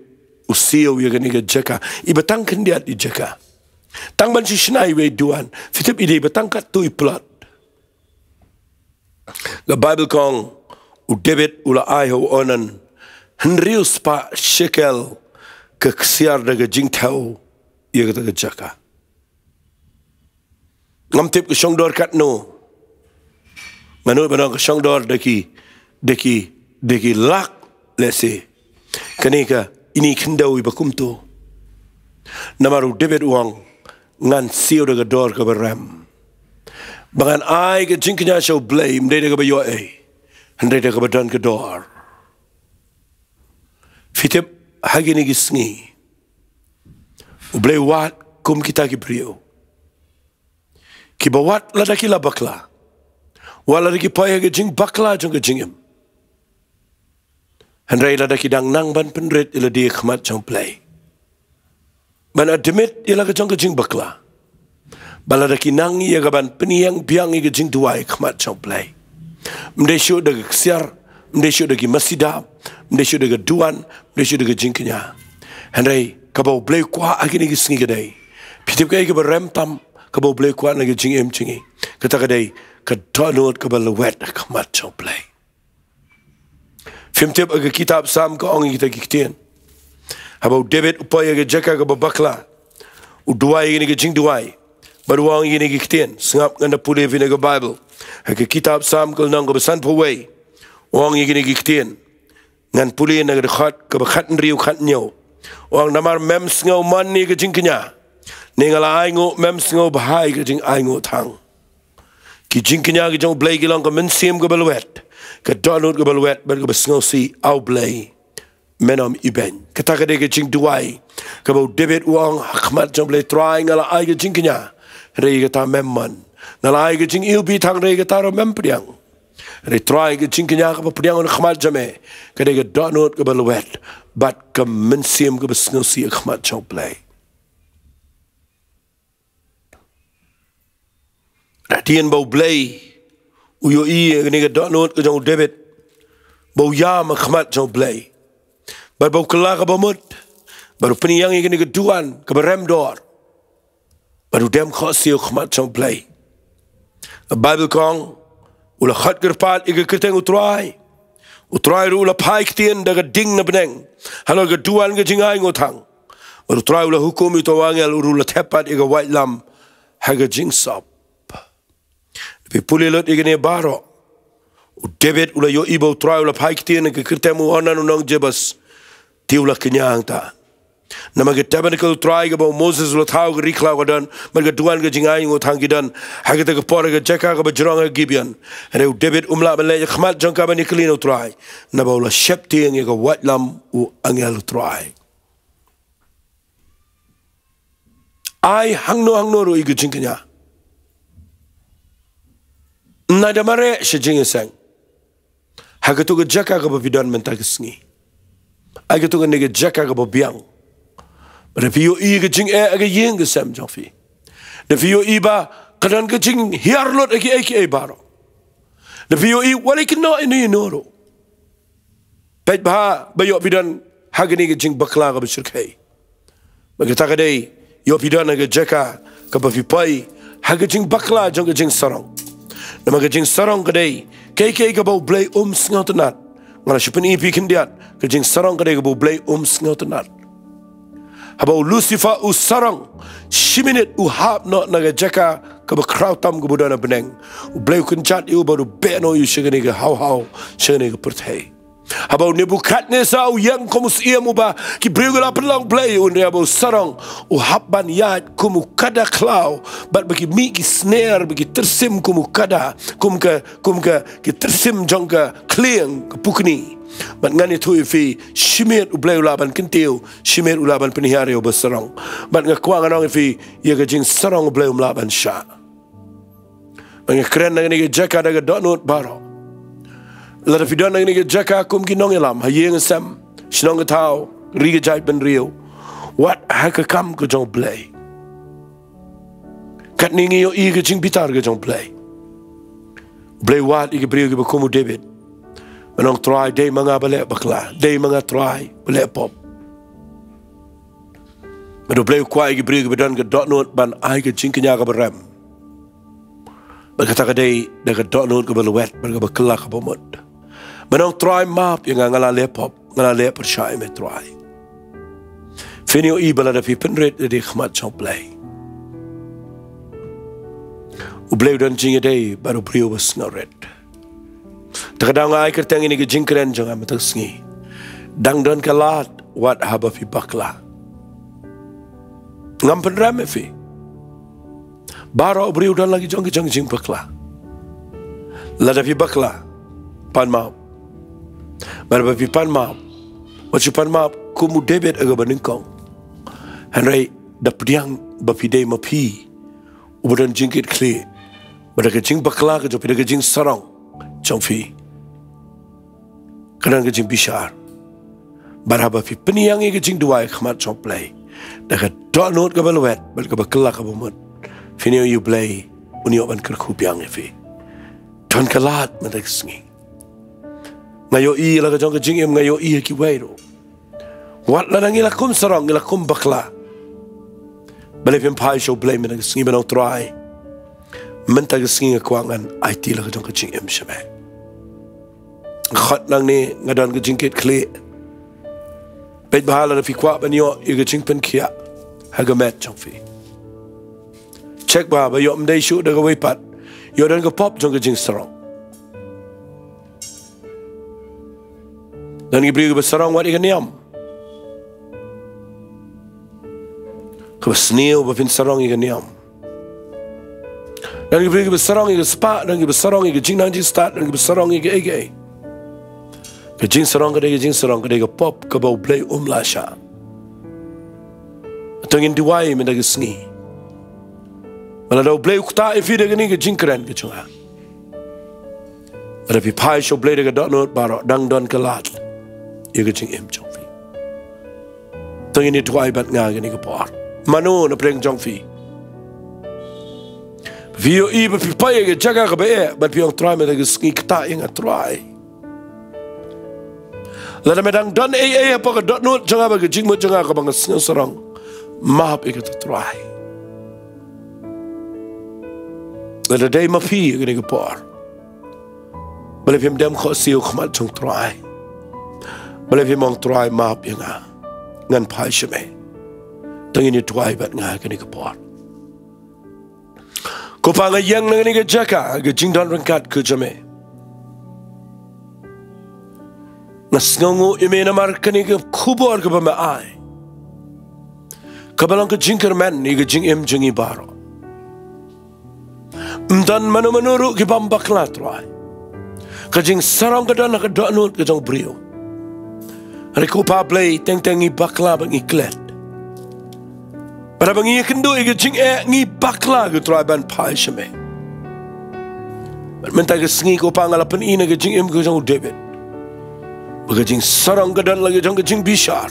u siew ïa kane ka jaka. I ba tang khyndiat i jaka. Tang ban shu shna iwei i duwan. Phi tip i dei ba tang katto i plot. Ka Baibl ka ong, u David u la ai ha u Ornan hynriew spah shekel ka ksiar da ka jingthew ïa kata ka jaka. Ngam tip ka shong dor katno. Nga nud ba dang ka shong dor da ki, da ki, da ki lak lehse. Kane ka, ine i khyndew iba kumto. Namar u David u ong, ngan siew da ka dor kaba rem. Ba ngan ai ka jingkñia sha U Blei, ym dei da kaba ïoh ei, hynrei da kaba don ka dor. Phi tip, ha kine ki sngi, U Blei u wad kum kita ki briew kiba wat lada ki la bakla, wat lada ki poi ha ka jingbakla jong ka jingim, hynrei lada ki dang nang ban pynrit ïa lade ha khmat jong U Blei, ban admit ïa la ka jong ka jingbakla, bad lada ki nang ïa ka ban pynïeng biang ïa ka jingduwai ha khmat jong U Blei. Ym dei shuh da ka ksiar, ym dei shuh da ki masi dap, ym dei shuh da ka duwan, ym dei shuh da ka jingkñia. Hynrei kaba U Blei u kwah ha kine ki sngi ka dei, phi tip kaei kaba rem tam, kaba U Blei u kwah na ka jingim jong ngi? Kata ka dei ka dohnud kaba lawet ha khmat jong U Blei. Phim tip, ha ka kitab Salm ka ong ïa kita ki ktien. Haba u David u poi ha ka jaka kaba bakla, u duwai ïa kine ki jingduwai, bad u ong ïa kine ki ktien. Sngap, ngan da pule ïa phi na ka Baibl. Ha ka kitab Salm ka lynnong kaba sanphew wei, u ong ïa kine ki ktien. Ngan pule na ka dkhot kaba khathynriew khathynñiew. U ong, namar mem sngewmon ïa ka jingkñia, Ne nga la ainguh, mem sngewbha ïa ka jingainguh thang. Ki jingkñia ki jong U Blei ki long ka mynsiem kaba lwet, ka dohnud kaba lwet, bad kaba sngewsih, A U Blei, men ym ibeiñ. Kata ka dei ka jingduwai kaba u David u ong ha khmat jong U Blei, Trai, nga la ai ka jingkñia, hynrei ïa kata mem mon. Nga la ai ka jingiwbih thang, hynrei ïa kata ruh mem pdiang. Hynrei Trai, ka jingkñia kaba pdiang ha khmat jong me ka dei ka dohnud kaba lwet bad ka mynsiem kaba sngewsih ha khmat jong U Blei. Hadien ba U Blei u ïohi ïa kane ka dohnud ka jong u David, ba u ïam ha khmat jong U Blei, bad ba u kylla kaba mut, bad u pynïeng ïa kane ka duwan kaba rem dor, bad u dem khohsiew ha khmat jong U Blei. Ka Baibl ka ong, u la khot kyrpad ïa ka kyrteng U Trai. U Trai ruh u la phai ktien da ka ding na bneng halor ka duwan ka jingainguh thang. Bad U Trai u la hukum ïa uta u angel, u ruh u la thep pat ïa ka waitlam ha ka jingsop. Phi pule lut ïa kine baroh, u David u la ïohi ba U Trai u la phai ktien ha ka kyrteng u Ornan u nong Jebus. Te u la kñia hangta. Namar ka tabernakl U Trai kaba u Moses u la thaw, ka ri khlaw ka don, bad ka duwan ka jingainguh thang ki don ha kata ka por ha ka jaka kaba jrong ha Gibeon. Hynrei u David um lah ban leit ha khmat jong ka ban ïakylli na U Trai, naba u la sheptieng ïa ka waitlam u angel U Trai. Ai hangno hangno ruh ïa ka jingkñia. Ym da mareh sha jingïaseng. Ha kato ka jaka kaba phi don mynta ka sngi, ai kato kane ka jaka kaba biang. Ba da phi ïohi ka jingeh ha ka ïing ka sem jong phi, da phi ïohi ba ka don ka jinghiar lut ha kiei kiei baroh, da phi ïohi wat la kynnoh ïano ïano ruh, peit bha ba ïoh phi don ha kane ka jingbakla kaba shyrkhei. Bad kata ka dei, ïoh phi don ha ka jaka kaba phi poi ha ka jingbakla jong ka jingsarong. Namar ka jingsarong ka dei kaei kaei kaba U Blei um sngewtynnad. Nga la shu pyni ïa phi khyndiat, ka jingsarong ka dei kaba U Blei um sngewtynnad. Haba u Lucifer u sarong, shi minit u hap noh na ka jaka kaba khraw tam kaba u don ha bneng. U Blei u kynjat ïa u bad u beh noh ïa u sha kane ka haw haw, sha kane ka pyrthei. Haba u Nebukhadnessar u ïeng kum u syiem uba ki briew ki la pynlong blei, u, hynrei haba u sarong, u hap ban ïaid kum u kada khlaw, bad ba ki mih ki sner, ba ki tyrsim kum u kada, kum ka, kum ka, ki tyrsim jong ka khlieng, ka pukni. Bad ngan ïathuh ïa phi, shi miet U Blei u lah ban kyntiew, shi miet u lah ban pynhiar ïa uba sarong. Bad nga kwah ngan ong ïa phi, ïa ka jingsarong U Blei um lah ban shah. Bad nga kren na kane ka jaka da ka dohnud baroh. Lada phi don na kane ka jaka kum ki nongïalam, ha ïing sem, shnong ka thaw, ri ka jaitbynriew, wat ha ka kam ka jong U Blei. Katne ngi ïohi ka jingbitar ka jong U Blei. U Blei u wad ïa ki briew kiba kum u David ban ong, Trai, dei ma nga ba leh bakla, dei ma nga, Trai, ba leh pop. Bad U Blei u kwah ïa ki briew kiba don ka dohnud ban ai ka jingkñia kaba rem. Bad kata ka dei da ka dohnud kaba lwet, bad kaba kylla kaba mut, ban ong, Trai, map ïa nga, nga la leh pop, nga la leh pyrshah ïa me, Trai. Phin ïohi ba lada phi pynrit ïa ka khmat jong U Blei, U Blei u don jingïadei bad u briew ba sngewrit. Te ka daw nga ai kyrteng ïa kane ka jingkren jong nga mynta ka sngi, Dang don ka lad wat haba phi bakla. Ngam pynrem ïa phi. Baroh u briew u don la ki jong ki jong ki jingbakla. Lada phi bakla, pan map. Bad haba phi pan map, wat shu pan map kum u David ha kaba nyngkong. Hynrei da pdiang ba phi dei ma phi uba don jingkitkhlieh, ba da ka jingbakla ka jong phi, da ka jingsarong jong phi, ka don ka jingbishar. Bad haba phi pynïeng ïa ka jingduwai ha khmat jong U Blei da ka dohnud kaba lwet bad kaba kylla kaba mut, phin ïohi U Blei un ïoh ban kyrkhu biang ïa phi. Don ka lad mynta ka sngi. Nga ïohi la ka jong ka jingim, nga ïohi ha kiwei ruh. Wat lada ngi la kum sarong, ngi la kum bakla, balei phim phai sha U Blei mynta ka sngi ban ong, Trai, mynta ka sngi nga kwah ngan aiti la ka jong ka jingim sha me. Nga khot nangne, nga don ka jingkitkhlieh. Peit bha lada phi kwah ban ïoh ïa ka jingpynkhiah ha ka met jong phi. Check bha ba ïoh ym dei shuh da kawei pat, ïoh don ka pop jong ka jingsarong. Don ki briew kiba sarong wat ïa ka niam. Ka Ba sniew ba phin sarong ïa ka niam. Don ki briew kiba sarong ïa ka spah, don kiba sarong ïa ka jingnang jingstad, don kiba sarong ïa ka ei ka ei. Ka jingsarong ka dei ka jingsarong, ka dei ka pop kaba U Blei um lah shah. To ngin duwai mynta ka sngi. Ba lada U Blei u ktah ïa phi da kane ka jingkren ka jong nga, lada phi phai sha U Blei da ka dohnud baroh, dang don ka lad ïa ka jingim jong phi. To ngin ïa duwai bad nga kane ka por. Mano na pdeng jong phi? Phi ïohi ba phi poi ïa ka jaka kaba eh, bad phi ong, Trai, mynta ka sngi ktah ïa nga, Trai. Lada me dang don ei ei hapoh ka dohnud jong nga bad ka jingmut jong nga kaba nga sngewsarong, map ïa kata, Trai. Lada dei ma phi ïa kane ka por, balei phim dem khohsiew khmat jong Trai? Balei phim ong, Trai, map ïa nga, ngan phai sha me? To ngin ïa duwai bad nga kane ka por. Ko Pa, nga ïeng na kane ka jaka, ka jingdon ryngkat ka jong me. Nga sngewnguh ïa me namar kane ka khubor kaba me ai, kaba long ka jingkyrmen ïa ka jingim jong ngi baroh. Ym don mano mano ruh ki bym bakla, Trai. Ka jingsarong ka don ha ka dohnud ka jong u briew. Hynrei ko Pa Blei, teng teng ngi bakla bad ngi klet. Bad haba ngi ïakynduh ïa ka jingeh, ngi bakla, ko Trai, ban phai sha me. Bad mynta ka sngi, ko Pa, nga la pyni na ka jingim ka jong u David ba ka jingsarong ka don la ka jong ka jingbishar.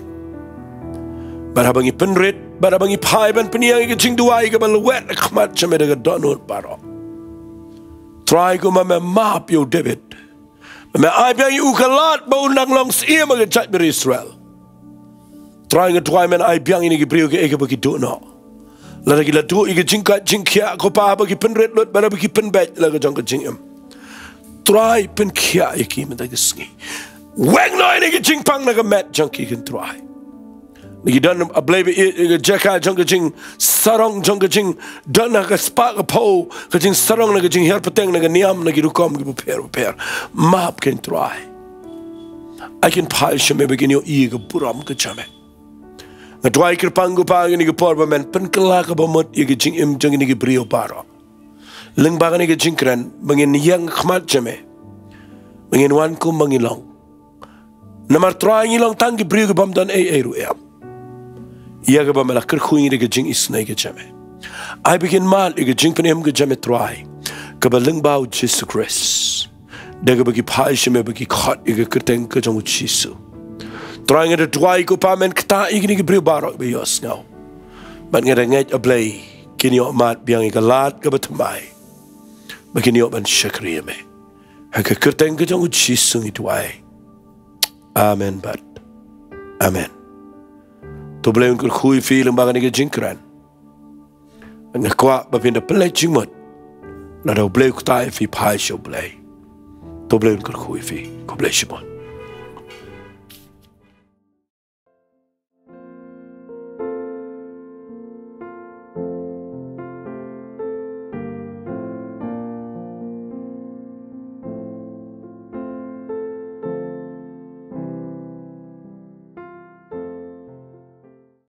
Bad haba ngi pynrit, bad haba ngi phai ban pynïeng ïa ka jingduwai kaba lwet ha khmat jong me da ka dohnud baroh, Trai, kumba me map ïa u David, me ai biang ïa u ka lad ba un nang long syiem ha ka jaitbynriew Israel. Trai, nga duwai men ai biang ïa kine ki briew kaei kaba ki duh noh. Lada ki la duh ïa ka jingkoit jingkhiah, ko Pa, haba ki pynrit lut, bad haba ki pynbeit la ka jong ka jingim, Trai, pynkhiah ïa ki mynta ka sngi. Weng noh ïa ka jingpang na ka met jong ki, ko Trai. Ngi don, A Blei, ba ïeit ïa ka jaka jong ka jingsarong, jong ka jingdon ha ka spah ka phew, ka jingsarong na ka jinghiar pateng na ka niam, na ki rukom kiba pher bapher. Map, ko Trai. Ai kin phai sha me ba kin ïohi ïa ka burom ka jong me. Nga duwai kyrpang, ko Pa, ha kane ka por ba men pynkylla ka bamut ïa ka jingim jong kine ki briew baroh. Lyngba kane ka jingkren, ba ngin ïeng ha khmat jong me, ba ngin wan kumba ngi long. Namar, Trai, ngi long tang ki briew ki bym don ei ei ruh em ïa kaba me la kyrkhu ïa ngi da ka jingisynei ka jong me. Ai ba kin mad ïa ka jingpynim ka jong me, Trai, kaba lyngba u Jisu Khrist. Da kaba ki phai sha me ba ki khot ïa ka kyrteng ka jong u Jisu. Trai, nga da duwai, ko Pa, men ktah ïa kine ki briew baroh ba ïohsngew. Bad nga da ngeit, A Blei, kin ïoh mad biang ïa ka lad kaba thymmai, ba kin ïoh ban shakri ïa me. Ha ka kyrteng ka jong u Jisu ngi duwai. Amen bad amen. To U Blei un kyrkhu ïa phi lyngba kane ka jingkren. Nga kwah ba phin da pynleit jingmut. Lada U Blei u ktah ïa phi, phai sha U Blei. To U Blei un kyrkhu ïa phi. Khublei shibun.